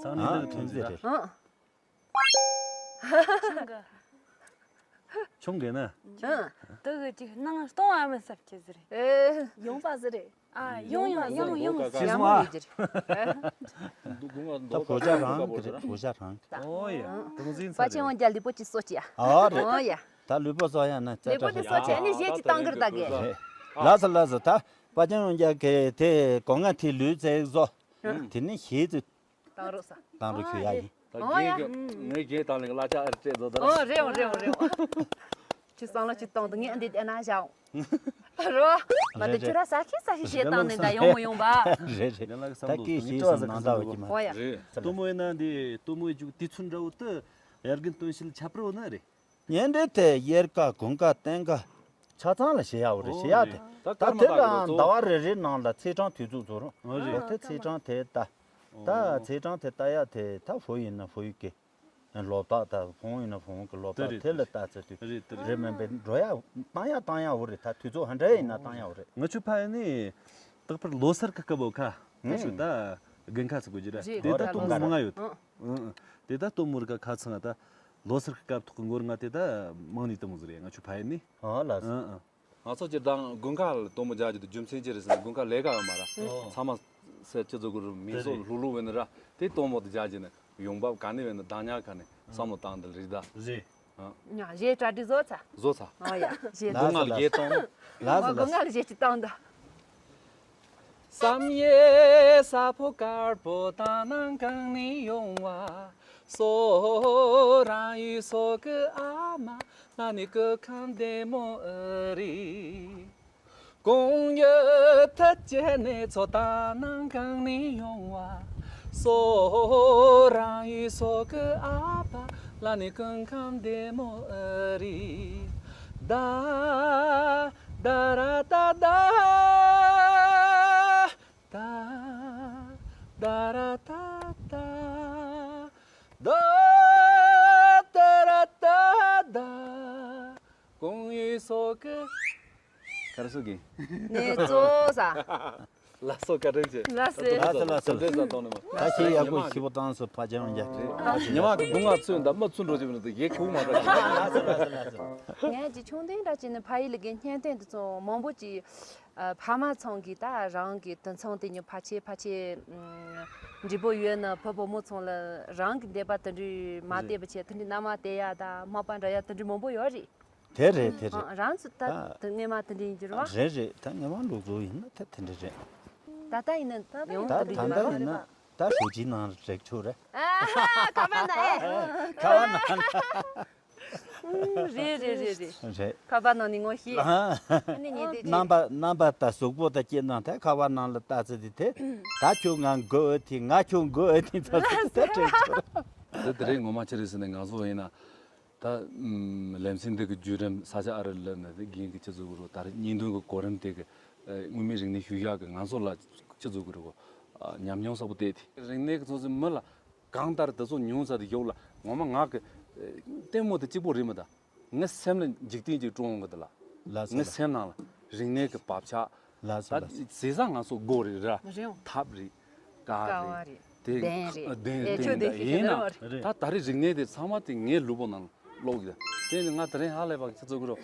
ཐན་རྫས་རེད། ཨ། ཆུང་གི། ཆུང་གི་ན། ཨ། དུ་གི་ཅིག་ནང་སྟོང་བ་མི་སབ་ཀྱི་ཟེར། ཨེ། ཡོང་པ་ཟེར་རེད། ཨ། ཡོང་ཡོང་ཡོང་ཡོང་ཟེར། ཡོང་ཡོང་ཟེར། ད་བོད་ཇ་རང་གི་རེད། བོད་ཇ་རང་གི། ཨོ་ཡ། དུང་ཟིན་ས་པ་ཆེན་རེད། འོང་རྒྱ་ལི་པོ་ཅི་སོ་ཅི་ཨ། ཨ་རེད། ཨོ་ཡ། ད་ལུས་པོ་སོ་ཡ་ན་ཅ་ལི་པོ་ཅི་སོ་ཅི་ཨ་ནི་གཞས་ཅི་བཏང་གི་རེད་ད་གི། རེད། ལགས་སོ་ལགས་སོ། ད་པ་ཆེན་འོང་རྒྱ་གི་དེ་གོང་ང་དེ་ལུས་ཚེག་བཟོ། དེ་ནི་གཞས་ཅི། བཏང་རོགས་ས། བཏང་རོགས་ཞུ་ཡ་ཡིན། ད་ཨོ་ཡ། རྒན་གྱི་ངའི་རྒན་དང་ལེགས་གླ་ཆ་ཨར་སྤྲད་བཟོ་ད། ཨོ་རེད་འོ་རེད་འོ་རེད་འོ། ཁྱོད་བསམ་བློ་ཅིག་གཏོང་དུ་ངས་འདི་བསྡད་ན་བཞག་རོ། མ་དེ་ཁྱོད་ར་ས་ཁྱི་ས་ཞིག་བཤད་བཏང་ནས་ད་ཡོང་མི་ཡོང་པ། རེད་རེད། ད་ཀི་ཞིག་སོང་ནང་ཟླ་བ་ཀྱི་མ། ཨོ་ཡ། རེད། ལྟོ་མོ་ཡིན་ན་འདི་ལྟོ་མོའི་རྒྱུག་དུས་ཚོད་འདྲ་བོ་དུ་དབྱར་དགུན་སྟོན་ཤིལ་ཁྱད་པར་བོ་ན་རེད། ཉིན་རེ་དེ་དབྱར་ཁ་དགུན་ཁ་སྟོན་ཁ་ཆ་ཚང་ལ་བྱེད་ཡག་རེད། བྱེད་ཡག་དེ་ད་ད་དེ་ལ་ཟླ་བ་རེ་རེའི་ནང་ལ་ཚེས་གྲངས་དུས་ཚོད་ཚོ་རུང་། ཨོ་རེད། ཨོ་དེ་ཚེས་གྲངས་དེ་ལྟ། ད་ཚེས་གྲངས་དེ་ལྟ་ཡག་དེ་ད་བུ་ཡིན་ན་བུ་ཡི་གི་ལོ་རྟགས་ད་བུ་ཡིན་ན་བུ་གི་ལོ་རྟགས་དེ་ལ་ལྟ་ཚེ་དུས་རེད་དེ་རེད། རེད་མིན་པའི་འགྲོ་ཡག་བཏང་ཡག་བཏང་ཡག་བོ་རེད། ད་དུས་ཚོད་ཧ་འདྲ་ཡིན་ན་བཏང་ཡག་བོ་རེད། ང་ཆུ་ཕ་ཡིན་ནི་རྟག་པར་ལོ་སར་གི་སྐབས་བོ་ཁ་ད་ཆུ་ད་དགུན་ཁ་ཚུ་དགོས་ཀྱི་རེད། རེད། དེ་ད་ལྟོ་མོ་མང་ང་ཡོད། ཨང་། དེ་ད་ལྟོ་མོ་རི་ཀ་ཁ་ཚང་ད་ལོ་སར་གི་སྐབས་ཐོག་གི་མགོ་རི་ང་དེ་ད་མང་ནི་ལྟ་མོ་ཟིག་རེད། ང་ཆུ་ཕ་ཡིན་ནི། ཨ་ལ། ཨང་ཨང་། ང་ཚོ་སྤྱིར་བཏང་དགུན་ཁ་ལ་སྟོན་མོ་རྒྱག་རྒྱུ་དེ་རྒྱུ་མཚན་ཅི་རེད་ཟེར་ན། དགུན་ཁ་ལས་ཀ་ཡོད་མ་ར། ཨོ། ཚང་མ་སེར་སྐྱ་ཚོ་གུ་རུ་མིང་སོགས་ལྷུག་ལྷུག་བས་ན་ར། དེ་སྟོན་མོ་དེ་རྒྱག་རྒྱུ་ནི་ཡོང་འབབ་ག་ནས་བས་ན་བདག་ཉར་ག་ནས་བསམ་བློ་བཏང་དེ་རེད་ད། རེད། ཨ། ཡ་གཞས་གྲ་སྒྲིག་བཟོ་ཚར། བཟོ་ཚར། ཨོ་ཡ་གཞས། ལགས་སོ། སྒོ་ང་ལ་གཞས་གཏོང་། ལགས་སོ། ཨོ་སྒོ་ང་ལ་གཞས་ཅིག་གཏོང་ད། བསམ་ཡས་ས་ཕོ་དཀར་པོ་ད་ནང་གང་ནས་ཡོང་བ། སོ་རང་ཡུལ་སོ་གི་ཨ་མ་ལ་ནི་སྐུ་ཁམས་བདེ་མོ་ཨེ་རེད། གོང་ཡོད་ཐ་ཅེ་ནེ་ཚོ་ད་ནང་གང་ནས་ཡོང་བ། སོ་རང་ཡུལ་སོ་གི་ཨ་ཕ་ལ་ནི་སྐུ་ཁམས་བདེ་མོ་ཨེ་རེད། ད་ད་ར་ད་ད། ད་ད་ར་ད་ད། ད་ད་ར་ད་ད། གོང་ཡུལ་སོག་གི། ག་རེ་སོག་གི། ནས་གཙོ་ས། ལགས་སོ། བཀའ་དྲིན་ཆེ། ལགས་སོ། ལགས་སོ། ལགས་སོ། བཀའ་དྲིན་ཆེ། གཏོང་ནས་མ། ད་ཁྱེད་ཡག་པོ་ཞིབ་པོ་བཏང་སོང་། ཕ་ཆེན་རྒྱ། ཉི་མ་གི་སྒོ་ང་ཚུད་འདི་མ་ཚུད་འགྲོ་ཅིག་མི་འདུག་ཡེ་ཁུག་མ་ད། ལགས་སོ། ལགས་སོ། ལགས་སོ། ངས་ཀྱི་ཆུང་དུས་འདྲ་ཅིག་ནི་ཕ་ཡུལ་གི་གཉེན་སྟོན་དུ་ཚོ་མང་པོ་ཅིག་ཨ། ཕ་མ་ཚང་གིས་ད་རང་གི་དུད་ཚང་དེ་ཉིད་ཕལ་ཆེར་ཕལ་ཆེར་ཨུམ། འབྲས་བུ་ཡོད་ན་བུ་བུ་མོ་ཚང་ལ་རང་གི་འདོད་པ་དེ་འདྲའི་མ་བསྟན་པ་བྱས། དེ་འདྲའི་མནའ་མ་སྟེར་ཡ་དང་མག་པ་འདྲ་ཡ་དེ་འདྲའི་མང་པོ་ཡོད་རེད། དེ་རེད། དེ་རེད། ཨ། རང་ཚོ་ད་ད་དེ་སྔས་མ་དེ་འདྲ་ཡིན་གྱི་རེད་བ། རེད་རེད། ད་སྔས་མ་ལུགས་སུ་ཡིན་ན་ད་དེ་འདྲ་རེད། ད་ལྟ་ཡིན་ན་ད་ཡང་ད་དེ་འདྲ་ད་ཡིན་ལྟ་པ་ཡིན་ན་ད་ཧྲུའུ་ཅི་ནང་རེག་ཆོག་རེད། ཨ། ཁ་པར་ན་ཨེ། ཁ་པར་ན། རེད་རེད་རེད་རེད། རེད། ཁ་པར་ནང་ནས་ངོ་ཤེས། ཨ། ཨ་ནི་ཉེ་དུ་ཅིག་རྣམ་པ་རྣམ་པ་དང་གཟུགས་པོ་དང་སྐྱེས་སྣང་དེ་ཁ་པར་ནང་ལ་ལྟ་ཚེ་དེ་དེ། ད་ཁྱོད་ང་དགོས་འོས་དེ། ང་ཁྱོད་དགོས་འོས་དེ་ཚོ་དེ་དྲན་ཆོག་དེ་དེ་རེད། ངོ་མ་ཅི་རེད་ཟེར་ན། ང་ཚོ་ཡིན་ན་ད་ཨམ། ལེ་ཚན་འདི་གི་བརྒྱུད་རིམ་ས་ཆ་ཨ་རི་ལ་ནི་དེ་རྒན་གྱི་ཁྱེད་ཚོ་གི་རུ་ད་རེས་གཉིས་ལྡན་གྱི་གོ་རིམ་དེ་གི་ཨ། དངོས་མིན་རིག་གནས་ཤུལ་བཞག་གི་ང་ཚོ་ལ་ཁྱེད་ཚོ་གི་རུ་ཨ། ཉམས་མྱོང་གསར་པ་བལྟས་ཏེ། རིག་གནས་ཀྱི་ཚོ་ཚོ་མི་ལ། གང་ལྟར་དེ་ཚོ་ཉུང་ཙམ་དེ་ཡོད་ལ། ངོ་མ་ང་གི་ཨེ། ལྟད་མོ་དེ་གཅིག་པོ་རེད་མི་ད། ངའི་སེམས་ལ་འཇིག་རྟེན་གྱི་ཀྲུང་དབང་གི་དེ་ལ། ལགས་སོ། ངའི་ལགས། སེམས་ནང་ལ་རིག་གནས་ཀྱི་བབ་ཆགས། ལགས་སོ། ད་ལགས་སོ། ཟས་ཟ་ང་ཚོ་སྒོ་རེད་ར། རེད། ཐབ་རེད། ཀ་ཀ་བ་རེད། རེད། དེ་གདན་རེད། གདན་ཨེ་གདན་ཁྱོད་དེ་ད་ཡིན་ན། རེད། ད་ད་རེས་རིག་གནས་དེ་ཚང་མ་དེ་ངའི་ལུས་པོ་ནང་ལོག་གི། དེ་ནི་ང་དེ་རིང་ཧ་ལས་པ་ཁྱེད་ཚོ་གི་རོ།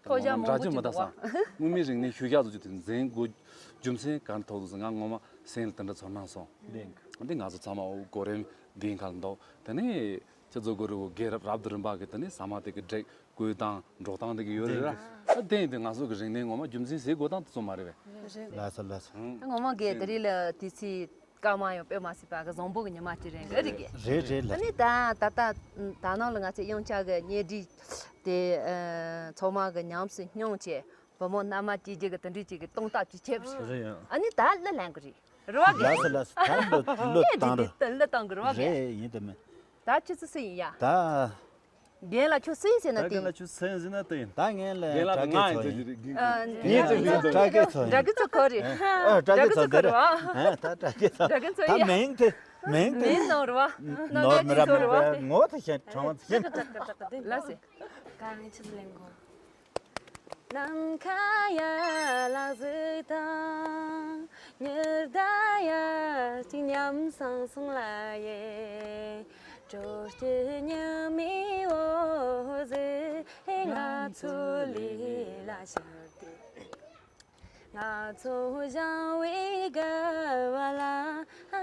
ཐོ་ཞག་མང་པོ་འདྲ་ཅིག་ཅིག་མི་འདུག་བ། ད་སང་དངོས་མིན་རིག་གནས་ཤུལ་བཞག་ཏུ་ཅིག་དེ་འཛིན་དགོས་རྒྱུ་མཚན་གང་ཐོག་ཏུ་ང་ངོ་མ་སེམས་ལ་དེ་འདྲ་ཚོར་སྣང་སོང་། འདི་ང་ཚོ་ཚང་མ་འོ་གོ་རིམ་འདིའི་ཁར་འདུག་དེ་ནས་ཁྱེད་ཚོ་གོ་རུ་རྒན་རབས་རབ་ཏུ་རིམ་པ་གི་དེ་ནས་ཟ་མ་དེ་གི་སྒྲིག་བཀོད་སྟངས་འགྲོ་སྟངས་དེ་གི་ཡོད་རེད་ར། ཨ་དེ་ཡིན་དུས་ང་ཚོ་གི་རིག་གནས་ངོ་མ་རྒྱུ་མཚན་ཟེར་དགོས་སྟངས་དེ་ཚོ་མ་རེད་པས། ལགས་སོ། ལགས་སོ། ངོ་མ་གི་དེ་རིང་ལ་དུས་ཚིགས་སྐར་མ་ཡང་དཔེ་མ་སྲིད་པ་གི་བཟང་པོ་གི་ཉི་མ་ཅིག་རེད་གི་རེད་གི། རེད་རེད་ལགས། ཨ་ནི་ད་ད་ལྟ་ད་ནང་ལ་ང་ཚོས་དབྱངས་འཆར་གི་གཉེན་སྒྲིག་དེ་ཨ། ཚང་མ་གི་ཉམས་སུ་མྱོང་བྱས། བུ་མོ་མནའ་མ་སྐྱེ་རྒྱུ་གི་དེ་འདྲའི་ཅིག་གི་གཏོང་ཐབས་ཅིག་བྱས་པ་རེད། རེད་ཡ། ཨ་ནི་ད་གླུ་ལེན་གི་རེད། རེད་བ་གི། ལགས་སོ་ལགས་སོ། ད་གླུ་གླུ་ངས་བཏང་འདི་རོགས། འདི་གླུ་བཏང་གི་རེད་བ་གི། རེད། ཡིན་དེ་མིན། ད་ཁྱོད་ཚོ་སུ་ཡིན་ཡ། ད། རྒན་ལགས་ཁྱོད་སུ་ཡིན་ཟེར་ན། ད་དེ་རྒན་ཡིན། ལགས་ཁྱོད་སུ་ཡིན་ཟེར་ན་དེ་ཡིན། ད་ངས་ལ་རྒན་ལགས་དྲ་རྒྱའི་ང་ཚོ་ཡིན་ཡིན་ཟེར་ཟེར་ཟེར། དྲ་རྒྱའི་ཚོ་ཡིན། དྲ་རྒྱའི་ཚོ་ཁོ་རེད། ཨ་དྲ་རྒྱའི་ཚོ་དེ་རེད་བ། ཨ་ད་དྲ་རྒྱའི་ཚོ། དྲ་རྒྱའི་ཚོ་ད་ཡ། མིང་དེ་མིང་དེ། མིང་ནོར་བ། ནོར་མི་རབས་མེད་པའི་ངོ་བོ་དེ་ཤེས། གྲོང་བ་དེ་ཤེས། ལགས་སེ། ག་ངས་ཆི་ཟིག་ལེན་དགོས། ནམ་མཁའ་ཡར་ལ་གཟིགས་དང་། ཉི་ཟླ་ཡར་གཅིག་ཉམས་སང་སོང་ལ་ཡེ། དྲོ་སྐྱིད་ཉི་མའི་འོད་ཟེར་ང་ཚོའི་ལུས་ལ་ཤར་ཏེ། ང་ཚོ་བཞེངས་པའི་དགའ་བ་ལ་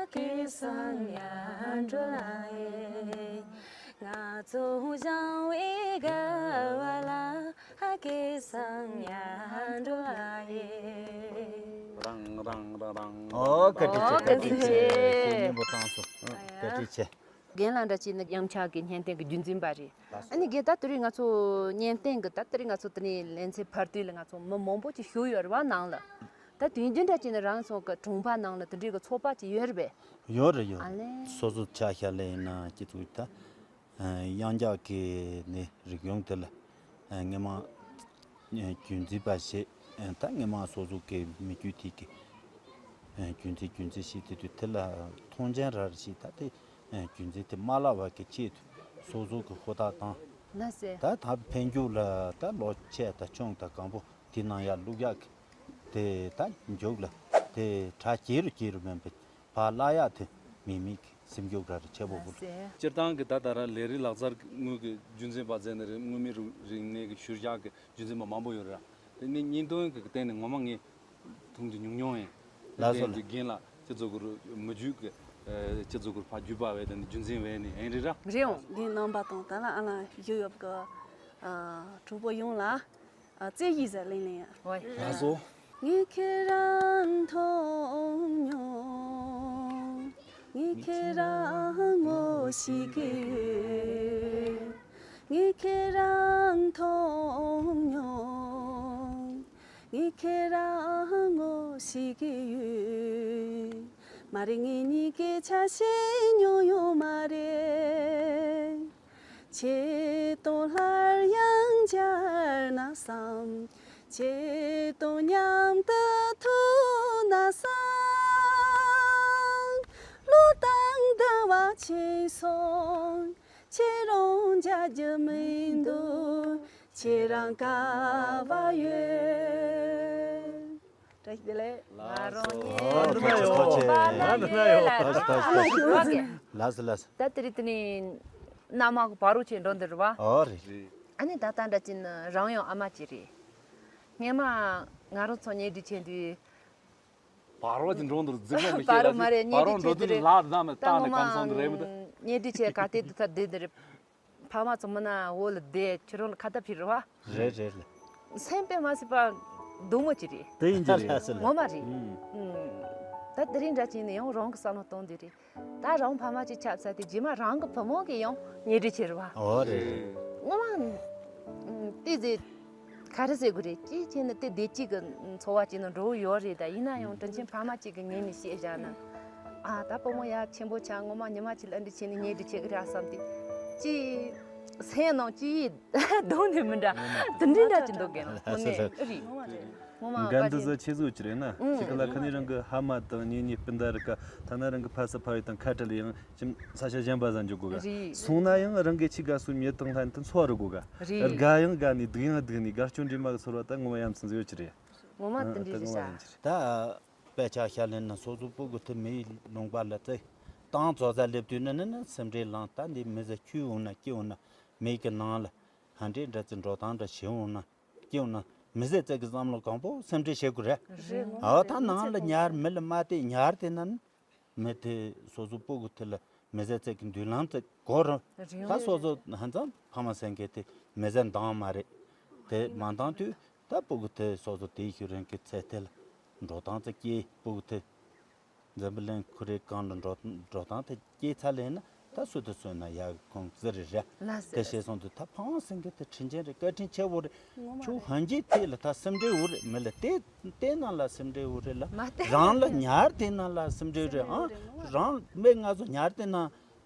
སྐྱེས་སང་ཡར་འགྲོ་ལ་ཡེ། ང་ཚོ་བཞེངས་པའི་དགའ་བ་ལ་སྐྱེས་སང་ཡར་འགྲོ་ལ་ཡེ། རང་རང་རང་རང་། ཨོ་བཀའ་དྲིན་ཆེ། ཨོ་བཀའ་དྲིན་ཆེ། བཀའ་དྲིན་ཆེ། སྙན་པོ་བཏང་སོང་། ཨ་ཡ། བཀའ་དྲིན་ཆེ། རྒན་ལགས་འདྲ་ཅིག་ནི་དབྱངས་འཆར་གྱི་སྙན་སྟེང་གི་རྒྱུན་འཛིན་པ་རེད། ལགས་སོ། ཨ་ནི་རྒན་ད་དེ་རིང་ང་ཚོ་སྙན་སྟེང་གི་ད་དེ་རིང་ང་ཚོ་དེ་ནས་ལེ་ཚན་བར་དུས་ལ་ང་ཚོ་མི་མང་པོ་ཅིག་ཞུགས་ཡོད་རེད་བ་ནང་ལ། ད་དུས་རྒྱུན་འདྲ་ཅིག་ནི་རང་ཚོ་གི་གྲོང་པ་ནང་ལ་དེ་འདྲའི་གི་ཚོགས་པ་ཅིག་ཡོད་རེད་པས། ཡོད་རེད་ཡོད། ཨ་ལེ། སོ་སོ་ཆ་བཞག་ལ་ཡིན་ན་སྐྱིད་སྡུག་ད། ཨ་དབྱངས་འཆར་གྱི་ནི་རིག་གཞུང་དེ་ལ་ཨ་སྔོན་མ་ཨ་རྒྱུན་འཛིན་པ་ཞིག་ཨ་ད་སྔོན་མ་སོ་སོ་གི་མི་རྒྱུད་དེ་གི་ཨ་རྒྱུན་འཛིན་རྒྱུན་འཛིན་ཞིག་དེ་དུས་དེ་ལ་མཐོང་ཆེན་ར་ར་ཞིག་ད་དེ་ཨ་རྒྱུན་འཛིན་དེ་མ་བརླག་པ་གི་ཆེད་དུ་སོ་སོ་གི་ཧུར་ཐག་བཏང་། ལགས་སེ། ད་ད་འཕེལ་འགྱུར་ལ་ད་ལོ་ཕྱེད་དང་བཅུ་དང་གང་པོ་དེ་ནང་ཡར་བླུག་ཡག་གི་དེ་ད་མཇུག་ལ་དེ་གྲ་རྒྱས་རུ་རྒྱས་རུ་མིན་པའི་བར་བརླག་ཡག་དེ་མི་མེད་གི། སེམས་ཤུགས་ག་རེ་ཆེ་པོ་དགོས། སྤྱིར་བཏང་གི་ད་ལྟ་ར་ལས་རིགས་ལག་རྩལ་དངོས་ཀྱི་རྒྱུན་འཛིན་པ་མཛད་ནི་རེད། མངོན་མིན་རིག་གནས་ཀྱི་ཤུལ་བཞག་གི་རྒྱུན་འཛིན་པ་མང་པོ་ཡོད་རེད། དེ་ནི་བརྙན་ཐུང་གི་སྟེང་ནས་ངོ་མ་ངས་མཐོང་རྒྱུ་ཉུང་ཉུང་ཡིན། ལགས་སོ། དེ་རྒན་ལགས་སྤྱི་ཚོགས་ཀྱི་མི་རྒྱུད་ཀྱི་སྤྱི་ཚོགས་ཀྱི་ཕ་རྒྱུད་པ་བས་དེ་ནི་རྒྱུན་འཛིན་བས་ནི་ཨེ་རེད་ར། རེད་འོང་། འདི་རྣམ་པ་དང་ད་ལ་ཨ་ལ་ཡོད་ཡོད་གི་གྲོགས་པོ་ཡོངས་ལ། ཨ། རྩེ་ཡིས་ཟེར་ལིང་ལིང་ཡ། ཨོའི། ལགས་སོ། ངས་ཁྱེད་རང་མཐོང་མྱོང་། ངས་ཁྱེད་རང་ངོ་ཤེས་ཀྱི་ཡོད། ངས་ཁྱེད་རང་མཐོང་མྱོང་། ངས་ཁྱེད་རང་ངོ་ཤེས་ཀྱི་ཡོད། མ་རེད། ངེད་གཉིས་ཀས་ཆ་ཤས་མྱོང་ཡོད་མ་རེད། ཁྱེད་དང་སླར་ཡང་མཇལ་ན་བསམ། ཁྱེད་དང་མཉམ་དུ་ཐུག་ན་བསམ། ལོ་དང་ཟླ་བ་ཕྱིན་སོང་། ཁྱེད་རང་མཇལ་རྒྱུ་མི་འདུག་ཁྱེད་རང་ག་བ་ཡོད། བཀྲ་ཤིས་བདེ་ལེགས། ང་རང་ཉིད། ཨོ། ཐུགས་རྗེ་ཆེ། ཐུགས་རྗེ་ཆེ། ལགས་སོ། ལགས་སོ། ལགས་སོ། ལགས་སོ། ད་དེ་རིང་དེ་ནི་གནའ་མ་གི་བར་རོ་ཆེ་འགྲོ་འདི་རེད་བ། ཨོ་རེད། ཨ་ནི་ད་ལྟ་འདྲ་ཅིག་ནི་རང་ཡང་ཨ་མ་ཅིག་རེད། སྔན་མ་ང་རང་ཚོ་གཉེན་སྒྲིག་བྱས་དུས། བར་རོ་ཅིག་འགྲོ་འདུག་རྫིག་པོ་མི་བར་རོ་མ་རེད། གཉེན་སྒྲིག་བྱས་དུས་རེད། ལག་བསྡམས་ནས་བཏང་ནས་གམ་སང་དུ་རེད་མི་འདུག་གཉེན་སྒྲིག་བྱས་ག་དེ་དུ་ཐར་བསྡད་འདི་རེད། ཕ་མ་ཚོ་མི་ན་འོ་ལ་བསྡད་ཁྱོད་རང་ལ་ཁ་ཏ་ཕིར་བ། རེད་རེད་རེད། སེམས་པས་མ་སྲིད་པ་སྡུག་མོ་ཅིག་རེད། དེ་ཡིན་གྱི་རེད། ངོ་མ་རེད། ཨུམ། ད་དེ་རིང་འདྲ་ཅིག་ནས་ཡང་རང་གི་བསམ་བློ་གཏོང་དུས་རེད། ད་རང་ཕ་མ་ཅིག་ཆགས་ཚར་དུས་རྗེས་མ་རང་གི་བུ་མོ་གིས་ཡང་གཉེན་སྒྲིག་བྱེད་རེད་བ། ཨོ་རེད། ངོ་མ་ཨུམ། དེ་ཟེར། ག་རེ་ཟེར་དགོས་རེད། ཅིའི་ཕྱིར་ནི་དེ་བདེ་སྐྱིད་ཀྱི་འཚོ་བ་ཅིག་ནང་འགྲོ་གི་ཡོད་རེད། ད་ཡིན་ན་ཡང་དྲིན་ཆེན་ཕ་མ་གཅིག་གི་ངོས་ནས་བཤད་བཞག་ན། ཨ། ད་བུ་མོ་ཡ་ཆེན་པོ་ཆགས་ངོ་མ་ཉི་མ་གཅིག་ལ་འདི་བྱས་ནས་གཉེན་སྒྲིག་བྱེད་ཀྱི་རེད་བསམ་དུས། ཅི། སེམས་ནང་ཅི་ཡིས་གདོང་ནས་མི་འདྲ། དེ་འདྲའི་འདྲ་ཅིག་འདུག་གི་ངོ་ནས་ཨེ་རེད། ངོ་མ་རེད། ངོ་མ་འགན་འདི་ཟ་ཆེ་ཟོ་ཅི་རེད་ན། ཨུམ། ཅི་ག་ལ་ཁ་ནས་རང་གི་ཕ་མ་དང་གཉེན་ཉེ་སྤུན་ཟླ་རིགས་ཀ་ཐ་ན་རང་གི་ཕ་ས་ཕ་ཡུལ་དང་ཁ་བྲལ་ཡང་ཅིམ་ས་ཆ་གཞན་པ་ཟ་འཇུག་དགོས་ག་རེད། སོང་ན་ཡང་རང་གི་ཆེས་དགའ་སོའི་མྱི་དང་ལྷན་དུ་འཚོ་བ་རོལ་དགོས་ག་རེད། དགའ་ཡང་དགའ་ནས་སྡུག་ཡང་སྡུག་ནས་དགའ་སྐྱོ་འདྲེས་མ་གི་ཚོར་བ་ད་ངོ་མ་ཡ་མཚན་ཟིག་ཡོད་ཀྱི་རེད། ངོ་མ་དེ་འདྲ་ཨ། ད་རེད་ངོ་མ་ཤག་ཡིན་ཀྱི་རེད། ད་དཔེ་ཆ་ཤ་ལེན་ན་སོ་སོ་སྤུ་གུ་དེ་མི་ཡི་ལུང་པ་ལ་བཙལ། ཏང་ཙོ་ཟ་སླེབས་དུས་ནི་ནི་ནི་སེམས་ཁྲལ་ལངས། ད་འདི་མི་ཟ་ཁྱུ་འོང་ན་སྐྱི་འོང་ན་མི་གི་ནང་ལ་ཧ་འདྲེ་འདྲ་ཚེ་འགྲོ་སྟངས་འདྲ་ཞིག་འོང་ན། སྐྱེ་བ་ན་མི་ཟད་རྩལ་གྱི་བསམ་བློ་གང་པོ་སེམས་ཁྲལ་བྱེད་དགོས་རེད། རེད། ཨ་ད་ནང་ལ་ཉར་མི་ལ་མ་བལྟས་ཉར་དེ་ན་ནི་མི་དེ་སོ་སོ་སྤུ་གུ་དེ་ལ་མི་ཟད་རྩལ་གྱི་མདུན་ལམ་དེ་གོ་རུང་ད་སོ་སོ་ཧན་ཙང་ཕ་མ་སེང་གེ་དེ་མི་ཟད་འདང་མ་རེད། དེ་མ་འདང་དུས་ད་སྤུ་གུ་དེ་སོ་སོ་དེའི་ཤུལ་རིང་གི་ཚེ་དེ་ལ་འགྲོ་སྟངས་དེ་སྐྱེ་སྤུ་གུ་དེ། འཛམ་བུ་གླིང་ཁོ་རའི་སྒང་ལ་འགྲོ་འགྲོ་སྟངས་དེ་སྐྱེས་ཚར་ལེན་ན་ད་སུ་དང་སུ་ན་ཡག་གི་ཁུངས་བཙི་རེད་རེད། ལགས་སོ། དེ་བྱས་སོང་དུས་ད་ཕ་མ་སེང་གེ་དེ་དྲིན་ཆེན་རེད། བཀའ་དྲིན་ཆེ་བོ་རེད། ངོ་མ་ཁྱོད་རེད། ཧན་གྱིས་དེ་ལ་ད་སེམས་ཁྲལ་འུ་རེད། མི་ལ་དེ་དེ་ན་ལ་སེམས་ཁྲལ་འུ་རེད་ལ། མ་བལྟས། རང་ལ་ཉར་དེ་ན་ལ་སེམས་ཁྲལ་རེད་ཨང་། སེམས་ཁྲལ་རེད། ངོ་མ་རང་མི་ང་ཚོ་ཉར་དེ་ན་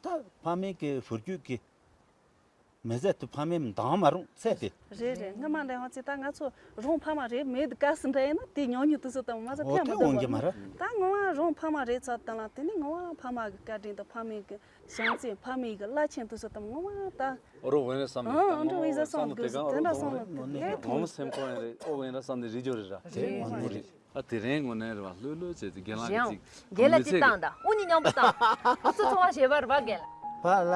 ད་ཕ་མེས་ཀྱི་བུ་རྒྱུད་ཀྱི། མི་ཟད་དུ་ཕ་མས་འདང་མ་རུང་ཚེ་དེ། རེད་རེད། སྔ་མ་འདྲ་ཡང་ཚེ་ད་ང་ཚོ་རང་ཕ་མ་རེད་མེད་དུ་དཀའ་སི་འདྲ་ཡིན་ན་དེ་ཉོ་ཉོ་དུས་སུ་དང་མ་ཟད་འོ་ཕན་དེ་མི་འོང་གི་མ་འདུག་རེད། ད་ངོ་མ་རང་ཕ་མ་རེད་ཚ་དང་ལ་དེ་ནི་ངོ་མ་ཕ་མ་གི་བཀའ་དྲིན་དང་ཕ་མའི་གི་བྱམས་བརྩེ་ཕ་མའི་གི་བླ་ཆེན་དུས་སུ་དང་ངོ་མ་ད། ཨོ་རོ་ཝེན་ར་བསམ་ནས་ཨང་ཨང་འགྲོ་ཝེན་ར་བསམ་དེ་གང་དེ་འདྲ་བསམ་ནས་ངོ་མ་སེམས་ཁོང་ཡིན་རེད། ཨོ་ཝེན་ར་བསམ་ནས་རིག་རྒྱུ་རེད་ར། རེད་ངོ་མ་རེད། ཨ་དེ་རིང་ངོ་ནས་རེད་བ། ལྷོད་ལྷོད་བྱས་ཏེ་རྒན་ལགས་ཀྱི་རེད། ཅིག་རྒན་ལགས་ཅིག་བཏང་དང་། དབུ་གཉིས་མཉམ་པོ་བཏང་། ཨ་ཚོ་ཚོང་བ་ཞེས་པར་བ་རྒན་ལགས། ཕ་ལ་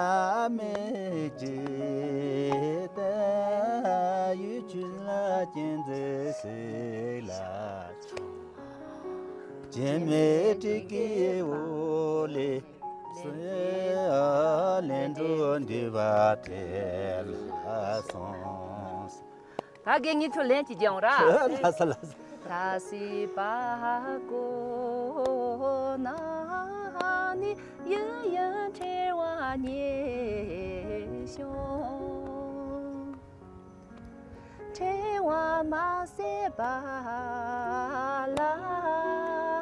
མེ་ཅི་ཏ་ཡུ་ཆུ་ལ་ཅན་ཛེ་སེ་ལ་ཅེ་མེ་ཏྲི་ཀི་འོ་ལེ་སེ་ཨ་ལེ་འགྲོ་འདི་བ་ཏེ་ལ་སོང་། ད་རྒན་ངེད་ཚོ་ལན་གཅིག་རྒྱག་འོང་ར། ལགས་སོ་ལགས་སོ། ད་སྲིད་པ་ཀོ་ན་ནི་ཡུན་ཡུན་བྲེལ་བ་ཉེ་ཞོ། བྲེལ་བ་མ་ཟད་པ་ལ་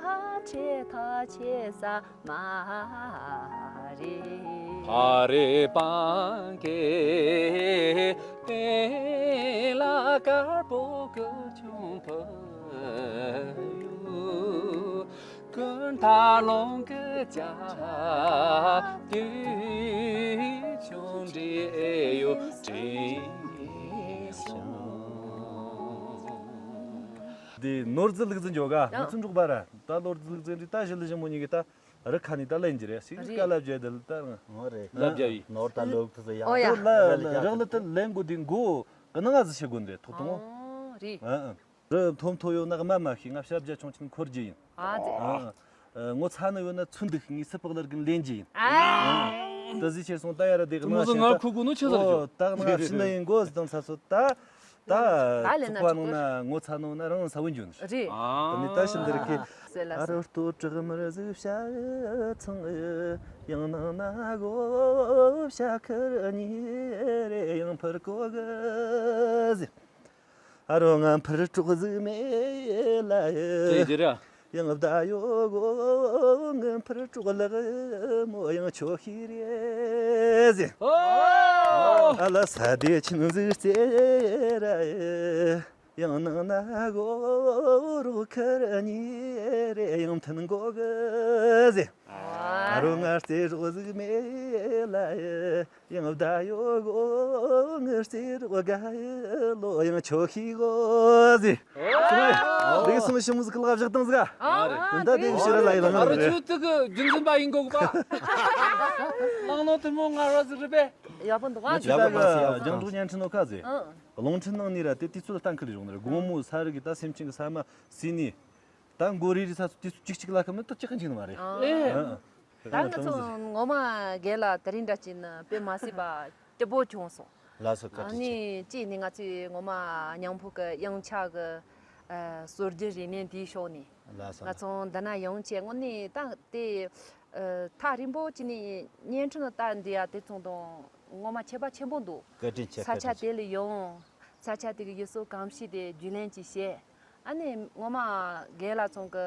བྲེལ་ཐག་ཆད་ས། མ་རེད། ཕ་རེད་པང་གེ་ལ་དཀར་པོ་ཀུ་ཆུང་ཕུ་ཡུ་ཀུན་ཐ་ལོང་གི་ཅ་དུ་ཆུང་འདྲེ་ཡོ་དྲིན་ཤོང་། འདི་ནོར་རྫི་ལུག་རྫི་འཇོག་ག་ང་ཚོ་འབྲོག་པ་ར་ད་ནོར་རྫི་ལུག་རྫི་འདི་ད་ཞི་ལི་ཞི་མོ་གཉིས་ཀྱི་ད། རི་ཁ་ནས་ད་ལེན་གྱི་རེད། ཞིག་རེད། ཀ་ལ་བརྒྱད་དེ་ལ་ད་རང་། ངོ་རེད། ལབ་རྒྱ་ཡིས། ནོར་ད་ལོག་ཏུ་ཡང་ཨོ་ཡ། ད་ལ་རག་ལ་ད་ལེན་དགོས་དེ་མགོ་གི་ནང་ང་ཟི་ཤེས་དགོས་འདྲེ་ཐོག་ཐོག་ཨོ་རེད། ཨ་ཨ། རི་མཐོ་མཐོ་ཡོད་ན་དམའ་དམའ་ཤེས། ང་ཤ་བརྒྱ་ཆུང་ཆུང་འཁོར་རྒྱུ་ཡིན། ཨ་ཙི། ཨ་ཨ། ངོ་ཚ་ནི་ཡོད་ན་ཚུན་འདུག་ངས་སི་པགས་ལར་གིན་ལེན་རྒྱུ་ཡིན། ཨ་ད་ཟི་ཆེ་སོང་ད་ཡ་ར་དེ་གི་ནང་ང་ཤེས་ད། ང་ཁུ་གུ་ནོ་ཆེ་ཟ་ཨོ་ད་ང་ཕྱི་ན་ཡིན་མགོ་ཟི་དང་ཚ་སོ་ད། ད་ད་ལེན་ན་ཚུགས་པ་ནང་ན་ངོ་ཚ་ནོ་ན་རང་ས་བོན་འཇོན་རེད། ད་ནི་ད་ཤིན་དར་ཁེ། ཨ་རོ་ལྟོ་དྲག་མར་ཟིག་བྱ་ཚང་ཡང་ནང་ན་གོ་བྱ་ཁར་ཉེ་རེ་ཡང་ཕར་གོ་གི་ཟི། ཨ་རོ་ང་ཕར་གྲོགས་ཟིག་མེད་ལ་ཡི། དེ་ར། ཡང་བདའ་ཡོད་གོ་ང་ཕར་གྲོགས་ལག་མོ་ཡང་ཆོ་ཤི་རེ་ཟི། ཨོ། ཨ་ལ་ས་དེ་ཆིན་ཟིག་རྩེ་ར་ཡི། ཡང་ནང་ན་གོ་རོ་ཁར་ཉེ་རེ་ཡང་མཐུན་གོ་གི་ཟེ། ཨ་རོ་ང་རྩེ་རོ་ཟིག་མེད་ལ་ཡང་བདའ་ཡོད་གོ་ང་རྩེ་རོ་དགའ་ལོ་ཡང་ཆོ་ཤི་གོ་ཟེ། ཨོ། ལེགས་སོང་། ཞི་མོ་ཟིག་ལ་བཞག་དང་ཟིག་ཨ་ད་དེ་ཕྱིར་ལ་ཡིན་ལ་ང་རེད། ཁྱོད་ཏུ་གི་རྒྱུན་འཛིན་པ་ཡིན་གོ་གི་པ། ནང་ནོ་དུ་མོ་ང་རོ་ཟིག་རེད་པས། ཡག་པོ་འདུག་ཨ། ང་ཅི་ལ་གི་རྒྱང་སྒྲོག་བརྙན་འཕྲིན་ནོ་ཁ་ཟེ། རླུང་འཕྲིན་ནང་ནས་ར་དེ་དུས་ཚོད་གཏན་འཁེལ་ཡོང་ནི་རེད། དགོང་མོ་ས་རི་གི་ད་སེམས་ཅན་གི་ས་མ་སི་ནི། ད་མགོ་རིལ་རིལ་ས་སུ་དུས་སུ་གཅིག་གཅིག་ལ་ཁ་མི་ཏོ་གཅིག་ག་འཇིག་ནི་མ་རེད། ཨེ། ཨ་ཨ། ད་ང་ཚོ་ངོ་མ་རྒན་ལགས་དེ་རིང་འདྲ་ཅིག་ནི་དཔེ་མ་སྲིད་པ་སྐྱིད་པོ་བྱུང་སོང་། ལགས་སོ། བཀའ་ཨ་དྲིན་ཆེ། ནི་གཅིག་ནི་ང་ཚོའི་ངོ་མ་ཉང་ཕུ་གི་དབྱངས་འཆར་གི་ཨ་སྲོལ་རྒྱུན་རིག་གནས་འདིའི་ཕྱོགས་ནས། ལགས་སོ། ང་ཚོ་འདི་ན་ཡོང་བྱས་དངོས་གནས་ད་དེ་ཨ་ཐག་རིང་པོ་ཅིག་ནས་བརྙན་འཕྲིན་ལ་ལྟ་འདི་ཡ་དེ་ཚོ་དང་ངོ་མ་ཁྱད་པར་ཆེན་པོ་འདུག་བཀའ་དྲིན་ཆེ། ས་ཆ་བཀའ་དྲིན་ཆེ། དེ་ལ་ཡོང་། ས་ཆ་དེ་གི་ཡུལ་སྲོལ་གོམས་གཤིས་དེ་རྒྱུས་ལོན་ཅིག་བྱས། ཨ་ནི་ངོ་མ་རྒན་ལགས་ཚང་གི་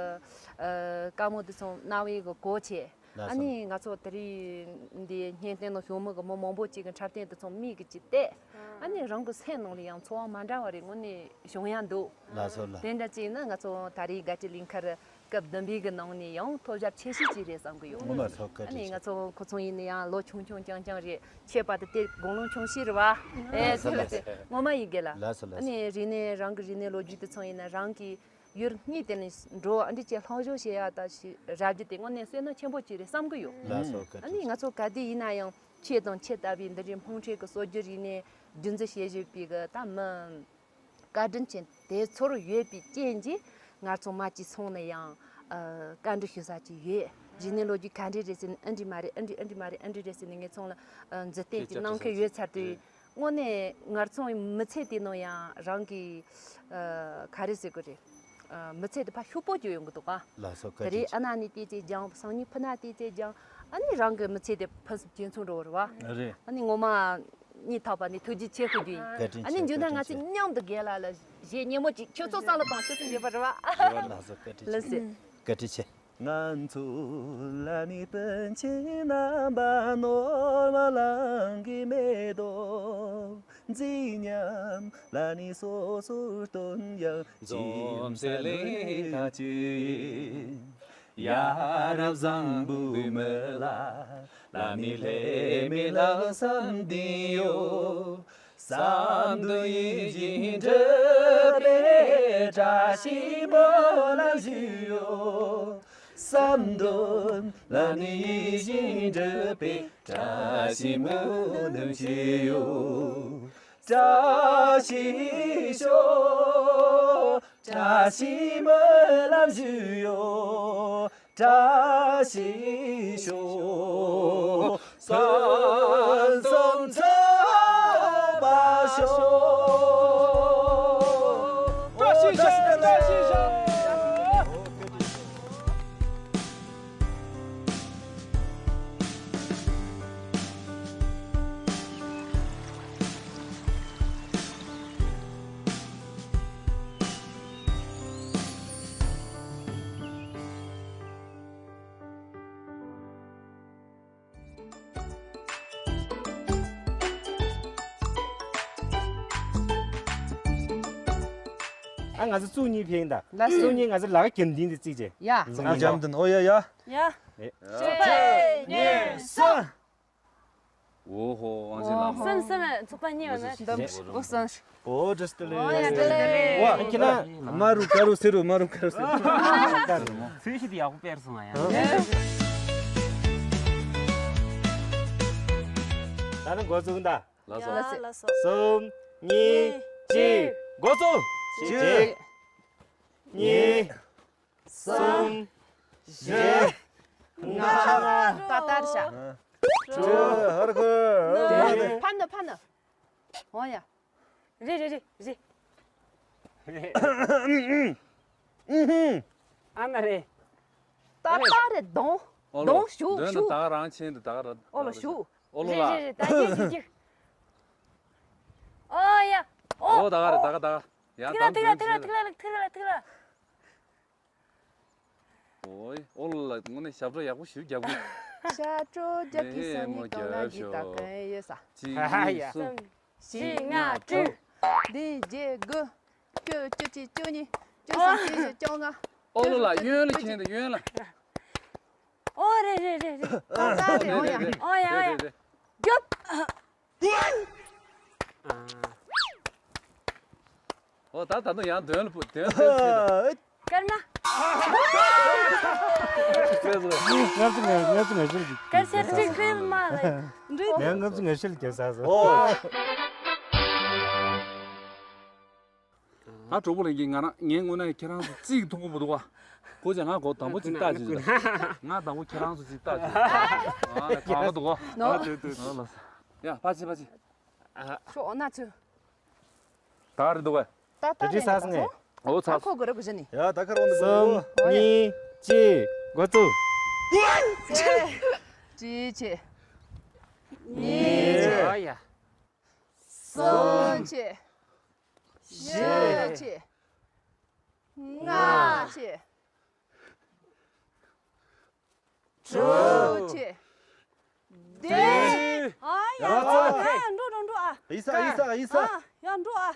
ཨ་བཀའ་མོལ་དེ་ཚོ་རྣ་བའི་གི་གོ་ཆེ། ལགས་སོ། ཨ་ནི་ང་ཚོ་དེ་རིང་འདི་བརྙན་བསྟན་ནང་ཞུགས་མི་གི་མི་མང་པོ་ཅིག་གི་འཁྲབ་སྟོན་དེ་ཚོ་མིག་གི་ཅིག་བལྟས། ཨ་ནི་རང་གི་སེམས་ནང་ལ་ཡང་ཚོར་བ་མ་འདྲ་བ་རེ་དངོས་གནས་བྱུང་ཡ་འདུག་ལགས་སོ་ལགས། དེ་འདྲ་ཅིག་ནི་ང་ཚོ་ད་རེས་དགའ་སྤྲོ་གླིང་ཁར་སྐབས་བདུན་པའི་གི་ནང་ནས་ཡང་ཐོབ་བྱ་ཆེ་ཤོས་ཅིག་རེད་བསམ་གི་ཡོད། ངོ་མ་ཚོ་བཀའ་ཨ་དྲིན་ནི་ཆེ། ང་ཚོ་ཁོ་ཚོ་ཡིན་ན་ཡང་ལོ་ཆུང་ཆུང་རྐྱང་རྐྱང་རེད། ཁྱད་པར་དུ་དེ་དགུང་ལོ་ཆུང་ཤོས་རེད་བ། ཨེ་ལགས་སོ་ལགས་སོ། ངོ་མ་ཡིན་གི་ལ། ལགས་སོ་ལགས་སོ། ཨ་ནི་རིག་གནས་རང་གི་རིག་གནས་ལོ་རྒྱུས་དེ་ཚོ་ཡིན་ན་རང་གི་ཡུལ་དངོས་དེ་ནས་འགྲོ་ཨ་འདྲི་ཅེས་ལྷག་བཞུགས་བྱེད་ཡ་ད་ཞིག་རབ་རྒྱུ་དེ་དངོས་གནས་བསོད་ནམས་ཆེན་པོ་ཅིག་རེད་བསམ་གི་ཡོད། ལགས་སོ་བཀའ་ཨ་ནི་དྲིན་ཆེ། ང་ཚོ་ག་དུས་ཡིན་ན་ཡང་ཁྱེད་དང་ཁྱེད་ལྟ་བུའི་འདི་འདྲའི་སྨོན་འཁྲེལ་གི་སྲོལ་རྒྱུན་རིག་གནས་རྒྱུན་འཛིན་བྱེད་བཞིན་པའི་གི་ད་མི། བཀའ་དྲིན་ཅན་དེ་ཚོར་ཡོད་པའི་རྐྱེན་གྱིས་ང་ཚོ་མ་གཅིག་སོང་ན་ཡང་ཨ་བཀའ་འདྲི་ཞུ་ས་ཅིག་ཡོད། རིག་གནས་ལོ་རྒྱུས་ག་འདྲས་རེད་ཟེར་ནས་ཨ་འདྲས་མ་རེད་ཨ་འདྲས་ཨ་འདྲས་མ་རེད་ཨ་འདྲས་རེད་ཟེར་ནས་ངེད་ཚང་ལ་ཨ་འཛུལ་བསྟན་ཅིག་གནང་མཁན་ཡོད་ཚར་དུས་དངོས་གནས་ང་ཚོ་མི་ཚེ་དེ་ནང་ཡང་རང་གི་ཨ་ག་རེ་ཟེར་དགོས་རེད། ཨ་མི་ཚེ་དེ་ཕར་ཤུགས་པོ་བསྐྱོད་ཡོང་གི་འདུག་ག་ལགས་སོ་བཀའ་དེ་དྲིན་རེད། ཆེ། ཨ་ན་ནི་དེ་ཚེ་སྦྱང་སང་ཉིན་ཕུ་ན་དེ་ཚེ་སྦྱང་ཨ་ནི་རང་གི་མི་ཚེ་དེ་ཕུན་སུམ་ཇེ་ཚོགས་འགྲོ་བ་རེད་བ། རེད། ཨ་ནི་ངོ་མ། སྙིང་ཐག་པ་ནས་ཐུགས་རྗེ་ཆེ་ཞུ་རྒྱུ་ཡིན། བཀའ་དྲིན་ཨ་ནི་ཆེ། མཇུག་ན་བཀའ་ང་ཚོས་དྲིན་ཆེ། མཉམ་དུ་རྒན་ལགས་ལ་གཞས་སྙན་མོ་ཅིག་ཁྱོད་ཚོ་བསམ་བློ་བཏང་ཁྱོད་ཚོ་ཡོད་པ་རེད་བ། ལགས་སོ་བཀའ་དྲིན་ཆེ། ལགས་སོ། བཀའ་དྲིན་ཆེ། ང་ཚོ་ལ་ནི་སྤུན་མཆེད་རྣམ་པ་ནོར་བ་ལང་གི་མེ་ཏོག་མཛེས་ཉམས་ལ་ནི་སོ་སོར་སྟོན་ཡང་འཛོམས་སའི་ལས་དང་བཅས་ཡིན། ཡ་རབས་བཟང་པོའི་མི་ལ་ལ་མི་ལྷད་མེད་ལྷག་བསམ་ལྡན་ཡོད། བསམ་དོན་ཡིད་བཞིན་འགྲུབ་པའི་བཀྲ་ཤིས་སྨོན་ལམ་ཞུས་ཡོད། བསམ་དོན་ལ་ནི་ཡིད་བཞིན་འགྲུབ་པའི་བཀྲ་ཤིས་སྨོན་ལམ་ཞུས་ཡོད། བཀྲ་ཤིས་ཤོག་བཀྲ་ཤིས་སྨོན་ལམ་ཞུས་ཡོད། བཀྲ་ཤིས་ཤོག་ཕུན་སུམ་ཚོགས་པ་ཤོག་བཀྲ་ཤིས་ཤོག་བཀྲ་ཤིས་ཤོག་ཨ་ང་ཚོ་བཙུགས་གཉིས་ཕེང་ད། ལགས་སོ། བཙུགས་གཉིས་ང་ཚོ་ལག་གི་འདིན་དེ་བརྩིས་རྗེས། ཡ། བཙུགས་གཉིས་འཇམ་དུ་ཨོ་ཡ་ཡ། ཡ། ཨེ། གཅིག་གཉིས་གསུམ། ཨོ་ཧོ་ཨང་ཅི་ལ་ཧོ། སེམས་སེམས་ཚོགས་པ་གཉིས་ཡོད་ན། འདམ་ཨོ་སང་། ཨོ་ཏྲེས་ཏེ་ལེ། ཨོ་ཡ་ཏེ་ལེ། ཝ་ཁྱེད་ན་མ་རུ་ཀ་རུ་སེ་རུ་མ་རུ་ཀ་རུ་སེ་རུ། ཚུལ་ཤིག་དེ་ཡག་པོ་སྤེལ་སོང་ང་ཡ། ད་ནི་འགོ་བཙུགས་ད། ལགས་སོ། ཡ་ལགས་སོ། གསུམ། གཉིས། གཅིག་འགོ་བཙུགས། གཅིག་གཉིས། གསུམ། བཞི། ལྔ། ད་ལྟར་བཞག་དྲུག་ཧར་ཁོ། ཕར་ནི་ཕར་ནི། འོ་ཡ། རེད་རེད་རེད་རེད། ཨ་མ་རེད། ད་ལྟ་རེད་གདོང་། ཨོ་ལོ། གདོང་ཞུ་འདོན་ཞུ། ད་ག་རང་ཆེན་དུ་ད་ག་ར། ཨོ་ལོ་ཞུ། ཨོ་ལོ་ལ། རེད་རེད་རེད། ད་ཡེ་ཅིག་ཅིག་ཨོ་ཡ། ཨོ་ད་ག་རེད། ད་ག་ད་ག་ཡང་ཐིག་ལ་ཐིག་ལ་ཐིག་ལ་ཐིག་ལ་ཐིག་ལ་ཐིག་ལ། ཨོ་ལ་དངོས་གནས་ཞབས་བྲོ་ཡག་པོ་ཞིག་རྒྱབ་གི། ཞབས་བྲོ་རྒྱག་གི་སང་ཉིན་གང་ལ་འཇིག་ད་གང་ཡོད་ས། གཅིག་གཉིས་གསུམ། བཞི་ལྔ་དྲུག་བདུན་བརྒྱད་དགུ། བཅུ་བཅུ་གཅིག་བཅུ་གཉིས་བཅུ་གསུམ་བཅུ་བཞི་བཅོ་ལྔ། ཨོ་ལོ་ལ་གཡོན་ལ་ཁྱེད་དང་གཡོན་ལ། ཨོ་རེད་རེད་རེད་རེད། ཨོ་ད་རེད། ཨོ་ཡ། ཨོ་ཡ་ཨོ་ཡ། རྒྱོབ། ཨོ་ད་ད་དུང་ཡང་དོན་ལ་བུ་དོན་ལ་བུ། སྐར་མ། ལྔ་བཅུ་ང་ལྔ་བཅུ་ང་བཞི་ལ་སྐར་ཆ་ཁྲི་ཁྲི་མ་ལ། ངས་ལྔ་བཅུ་ང་བཞི་ལ་རྒྱབ་ས་སོ། ཨོ། ད་གྲོགས་པོ་ལྷན་རྒྱས། ང་རང་ངའི་ངོས་ནས་ཁྱེད་རང་ཚོ་གཅིག་མཐོང་གི་མི་འདུག་ག་གོ་ཅག་ང་གོ་དང་པོ་གཅིག་ལྟ་ཅིག་ང་དང་པོ་ཁྱེད་རང་ཚོ་གཅིག་ལྟ་ཅིག་ཨ་ནི་གང་ག་འདུག་ག་ནོ། ཨ་ལ་ས། ཡ་ཕ་ཆེ་ཕ་ཆེ། ཤོ་ཨོ་ན་ཚུ། ད་རེད་འདུག་ག་ད་ད་རེད་ས་སོང་། ཨོ་ཚ། ཁོ་གོ་ར་གོ་ཞ་ནི། ཡ་ད་ཁ་རོང་འདུག་ག་གསུམ་གཉིས་གཅིག་འགོ་བཙུགས། གཅིག་ཆེ། གཉིས་ཆེ། ཨ་ཡ། གསུམ་ཆེ། བཞི་ཆེ། ལྔ་ཆེ། དྲུག་ཆེ། བདུན། ཨ་ཡ། ཡ་ཡ་འགྲོ་འགྲོ་འགྲོ་ཨ། ཡིན་ས་ཡིན་ས་ཡིན་ས། ཨ་ཡ་འགྲོ་ཨ།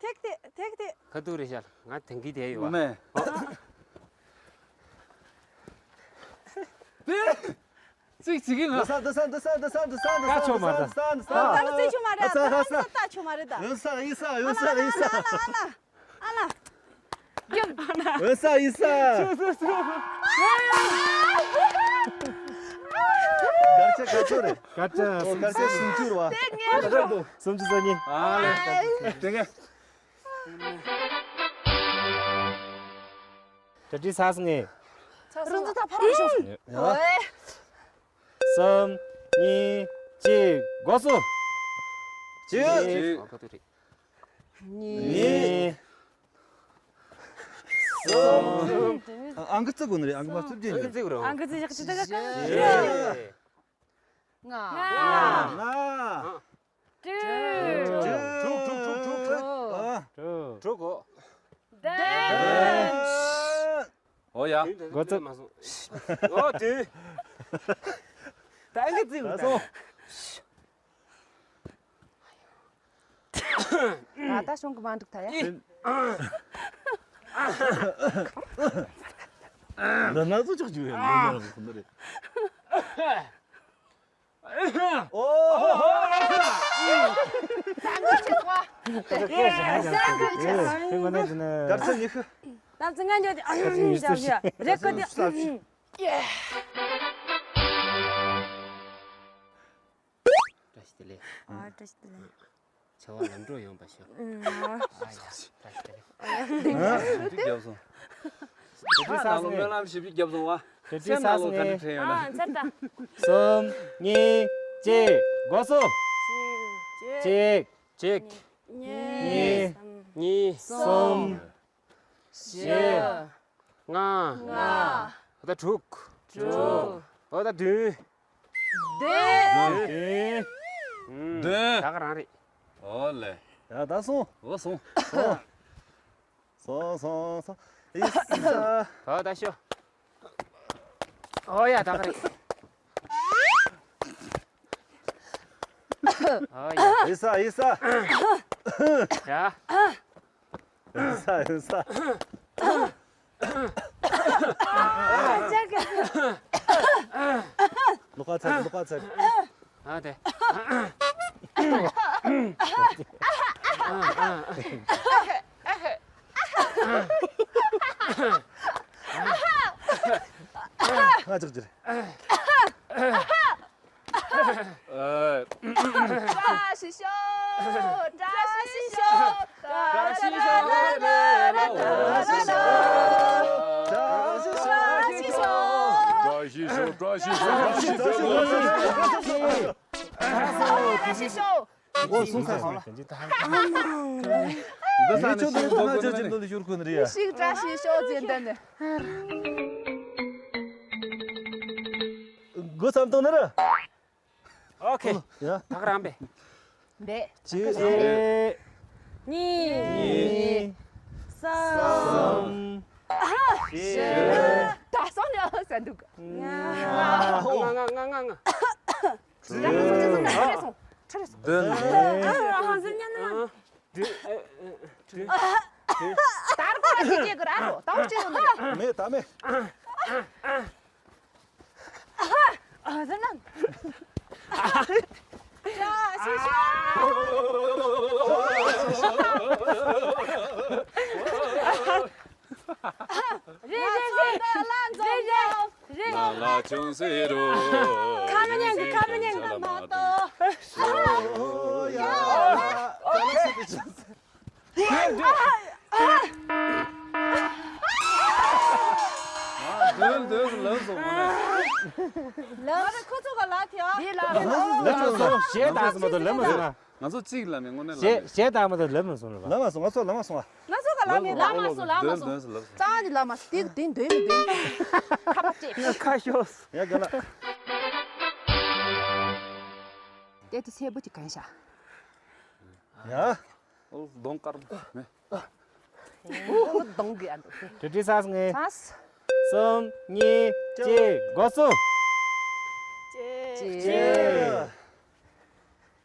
ཐེག་ཐེག་ཐེག་ཐེག་ཁ་ཐུག་རེད་ཤག་ང་དེང་གི་དེ་ཡོད་པ། ཙིག་ཙིག་གི་ང་། འདི་ས་འདི་ས་འདི་ས་འདི་ས་འདི་ས་འདི་ས། ད་ཆོ་མ་རེད། ད་ད་ད་ད་ཙིག་ཆོ་མ་རེད། ད་ད་ད་ད་ཆོ་མ་རེད་ད། ཡོད་ས་ཡིན་ས་ཡོད་ས་ཡིན་ས། ཨ་ལ་ཨ་ལ་ཨ་ལ། ཡོད་ས་ཡིན་ས། ཆུ་ཆུ་ཆུ། གར་ཆ་ག་ཚོད་རེད། གར་ཆ་ཨོ་གར་ཆ་སུམ་ཅུ་རེད་བ། སུམ་ཅུ་སོ་གཉིས། ཨ་ལེ། དེ་ག་གྲ་སྒྲིག་ཚར་སོང་ངས། རུ་འཛི་ཐག་ཕར་ར་ཤོག་ཡ། གསུམ། གཉིས། གཅིག་འགོ་བཙུགས། གཅིག་གཅིག་གཉིས། གཉིས། གསུམ། ཨང་ཀི་བརྩི་དགོས་ནི་རེད། ཨང་ཀི་མ་བརྩི་རྒྱུ་ཡིན། ཨང་ཀི་བརྩི་བྱེད་རོགས། ཨང་ཀི་བརྩི་བཞག་ཅི་ད་ག་ག་བཞི། ལྔ། ལྔ། དྲུག་དྲུག་དྲུག་དྲུག་དྲུག་ཨ། དྲུག་དྲུག་གོ་བདུན། ཨོ་ཡ། འགོ་བཙུགས། མ་སོང་། ཨོ་དེ། ད་ཨང་ཀི་བརྩི་དགོས། ད་ད་ད་ད་ཤོང་གི་མ་འགྲིག་ད་ཡ། འདི་ན་ཚོ་ཆོག་ཅིག་ཡོད་ཡོད་ནི་རེད། ཨོ། ས་འགུལ་ཆེ་སོང་། ས་འགུལ་ཆེ་སོང་། གར་ཆ་ཉི་ཤུ། ད་ཚང་ང་འཇོག་དེ་ཨ་ཡོ་ཡོ་ཡོ་ཡོ་རེ་ཀོ་དེ། བཀྲ་ཤིས་བདེ་ལེགས། ཨ་བཀྲ་ཤིས་བདེ་ལེགས། བྱ་བ་ལམ་འགྲོ་ཡོང་བ་ཤོག་ཨ་ཡ་བཀྲ་ཤིས་བདེ་ལེགས། ཞིབ་ཅིག་བརྒྱབ་སོང་། ཁྱེད་ཚོའི་ཁ་ནང་ལོ་སྨོན་ལམ་ཞིབ་ཅིག་བརྒྱབ་སོང་བ། ཁྱེད་ཚོའི་སེམས་ནང་ལོ་ག་འདྲ་དྲན་ཡོད་ན། ཨ་ཚར་ད། གསུམ། གཉིས། གཅིག་འགོ་བཙུགས། གཅིག་གཅིག་གཅིག་གཉིས། གཉིས། གསུམ། བཞི། ལྔ། ལྔ། ད་དྲུག་དྲུག་ཨོ་ད་བདུན། བདུན། བདུན། བདུན། ད་ག་རང་རེད། ཨོ་ལེ། ཡ་ད་སོང་། ཨོ་སོང་། སོང་སོང་སོང་། ཨི་ས། ཨོ་ད་ཤོ། ཨོ་ཡ་ད་ག་རེད། ཨོ་ཡ། ཨི་ས་ཨི་ས། ཡ། ཡིན་ས་ཡིན་ས། ལོག་ཁ་ཚར་ལོག་ཁ་ཚར། ཨ་དེ། ང་ཅག་ཅིག་བཀྲ་ཤིས་ཤོག་བཀྲ་ཤིས་ཤོག་བཀྲ་ཤིས་ཤོག་བཀྲ་ཤིས་ཤོག་བཀྲ་ཤིས་ཤོག་བཀྲ་ཤིས་ཤོག་བཀྲ་ཤིས་ཤོག་བཀྲ་ཤིས་ཤོག་འོ་སོང་ཚར་སོང་། འདི་ས་ནས་ཆོ་འདི་ཐ་ན་ཆོ་ཅིག་འདོན་དུ་ཤོར་ཁུ་ནི་རེད་ཡ། ཤིག་བཀྲ་ཤིས་ཤོག་ཅེས་འདོན་ནས། དགུ་ཙམ་གཏོང་ནི་རེད། ཨོ་ཁེ། ཡ། ད་ག་རང་པས། འདས། གཅིག་གཉིས། གཉིས། གཉིས། གསུམ། གསུམ། བཞི། ད་སོང་ནས་ཨོ་ཟ་འདུག་ལྔ། ལྔ། ལྔ། ལྔ། ལྔ། ཁྲ་རེ་སོང་། ཁྲ་རེ་སོང་། ཁྲ་རེ་སོང་། བདུན། ཨ་ཨ་ཟེར་ཉན་ན། དྲུག་དྲུག་དྲུག་ད་རུ་ཁོ་ར་ཅི་བྱེད་དགོས་ར་རོ། ད་འོ་ཅི་ཡོང་གི་རེད། མེད་ད་མེད། ཨ་ཟེར་ན། ཡ་ཤི་ཤི། རེད་རེད་རེད། རེད་རེད་རེད། ལ་ལ་ཅུང་ཟད་རོ། ཁ་མི་ཉན་གི་ཁ་མི་ཉན་གི་མ་གཏོགས། ཨོ་ཡ། འདོན་འདོན་ལབ་སོང་ངོ་ནས། ལབ་རེད་ཁོ་ཚོ་ག་ལ་ཐེ་བ། འདི་ལ་ལབ་སོང་། གཞས་དང་མ་གཏོགས་ལབ་མ་སོང་ང་། ང་ཚོ་གཅིག་ལ་མི་དངོས་གནས་ལ་གཞས་མེད། གཞས་དང་མ་གཏོགས་ལབ་མ་སོང་རེད་པ། ལབ་མ་སོང་། ང་ཚོ་ལབ་མ་སོང་ཨ། ང་ཚོ་ག་ལབ་མེད་ད། ལབ་མ་སོང་ལབ་མ་སོང་། འདོན་འདོན་ཟེར་ལབ་སོང་། རྩ་ནི་ལབ་མ་སོང་། དེ་དེ་འདོན་མི་འདོན། ཁ་པ་ཅེ། ཁ་ཤོ། ཡ་ག་ལ། དེ་དེ་སེར་པོ་ཅིག་གན་ཤ། ཡ། ཨོ་གདོང་དཀར་མོ་མེ། ཨོ་གདོང་གི་ཨ་འདུག་སྟེ། དྲི་དྲི་ས་ངེ། ས། གསུམ། གཉིས། གཅིག་འགོ་ཚུགས། གཅིག་གཅིག་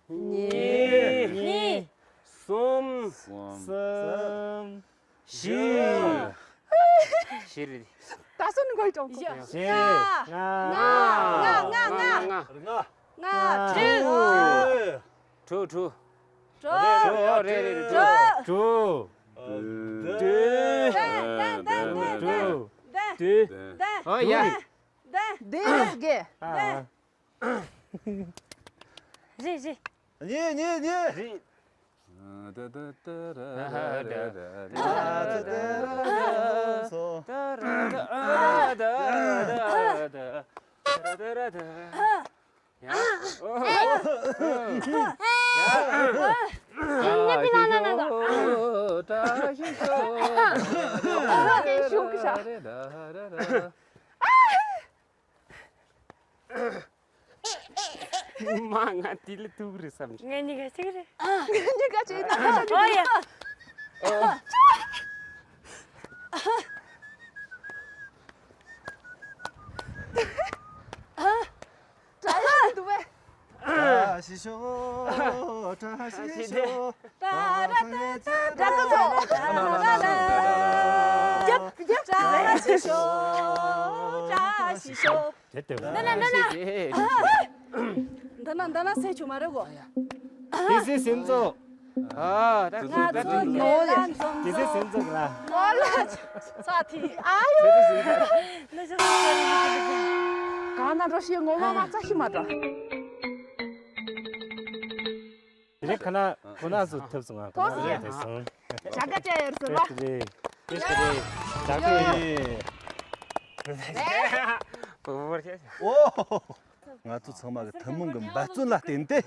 གཉིས། གཉིས། གསུམ། གསུམ། བཞི། བཞི་རེད། ད་སོ་ནི་གོ་ཅོང་གོ། བཞི། ལྔ། ལྔ། ལྔ། ལྔ། ལྔ། ལྔ། དྲུག་དྲུག་དྲུག་དྲུག་རེད་རེད་རེད། དྲུག་དྲུག་དྲུག་དྲུག་དྲུག་དྲུག་ཨོ་ཡ། བདུན། བདུན། བདུན། རེད་རེད། གཉིས་གཉིས་གཉིས། རེད། མ་ང་དེ་ལ་ཐུག་རེད་བསམ་གྱི། ངས་གཉིས་ཀ་གཅིག་རེད། ངས་གཉིས་ཀ་གཅིག་རེད། ཨོ་ཡ། བཀྲ་ཤིས་ཤོག་བཀྲ་ཤིས་ཤོག་ད་ར་ད་ད་ད་ད་ད་ད་ད་ད། རྒྱབ་རྒྱབ། བཀྲ་ཤིས་ཤོག་བཀྲ་ཤིས་ཤོག་དེ་ལྟ་བུ། འདི་ན་འདི་ན། འདི་ན་འདི་ན་སེ་ཆུ་མ་རེད་གོ། དེ་སེ་སེམས་ཚོགས། ཨ་ད་ང་ཚོ་ནོ་ལ་དེ་སེ་སེམས་ཚོགས་ལ། ནོ་ལ་ཚ་ཐི་ཨ་ཡོ། གང་ན་འགྲོ་ཤེས་ངོ་མ་མ་ཚ་ཤི་མ་འགྲོ། དེ་རིང་ཁ་ན་ཁོ་ན་སུ་ཐུབ་སོང་ང་། ཁོ་ན་སུ་ཐུབ་སོང་། ཇ་ག་ཅ་ཡར་སུ་ར། དེ་དེ་དེ་ཇ་ག་ཡེ། ཨོ། ང་ཚོ་ཚང་མ་གི་ཐུན་མོང་གི་འབད་བརྩོན་ལ་བརྟེན་ཏེ།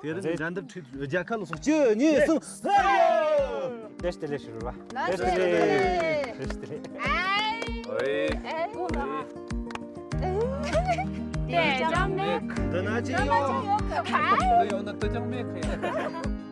དེ་རིང་འགྲན་བསྡུར་ཁྲོད་རྒྱལ་ཁ་ལོ་སོང་། བཅུ་གཉིས་གསུམ། བཀྲ་ཤིས་བདེ་ལེགས་ཞུ་རོགས། བཀྲ་ཤིས་བདེ་ལེགས། བཀྲ་ཤིས་བདེ་ལེགས། ཨོའི། ཨེ། ཀོ་ལ། དེ་ཅང་མེད། འདི་ན་ཅི་ཡོད། འདི་ཡོད་ན་དེ་ཅང་མེད་ཁེ།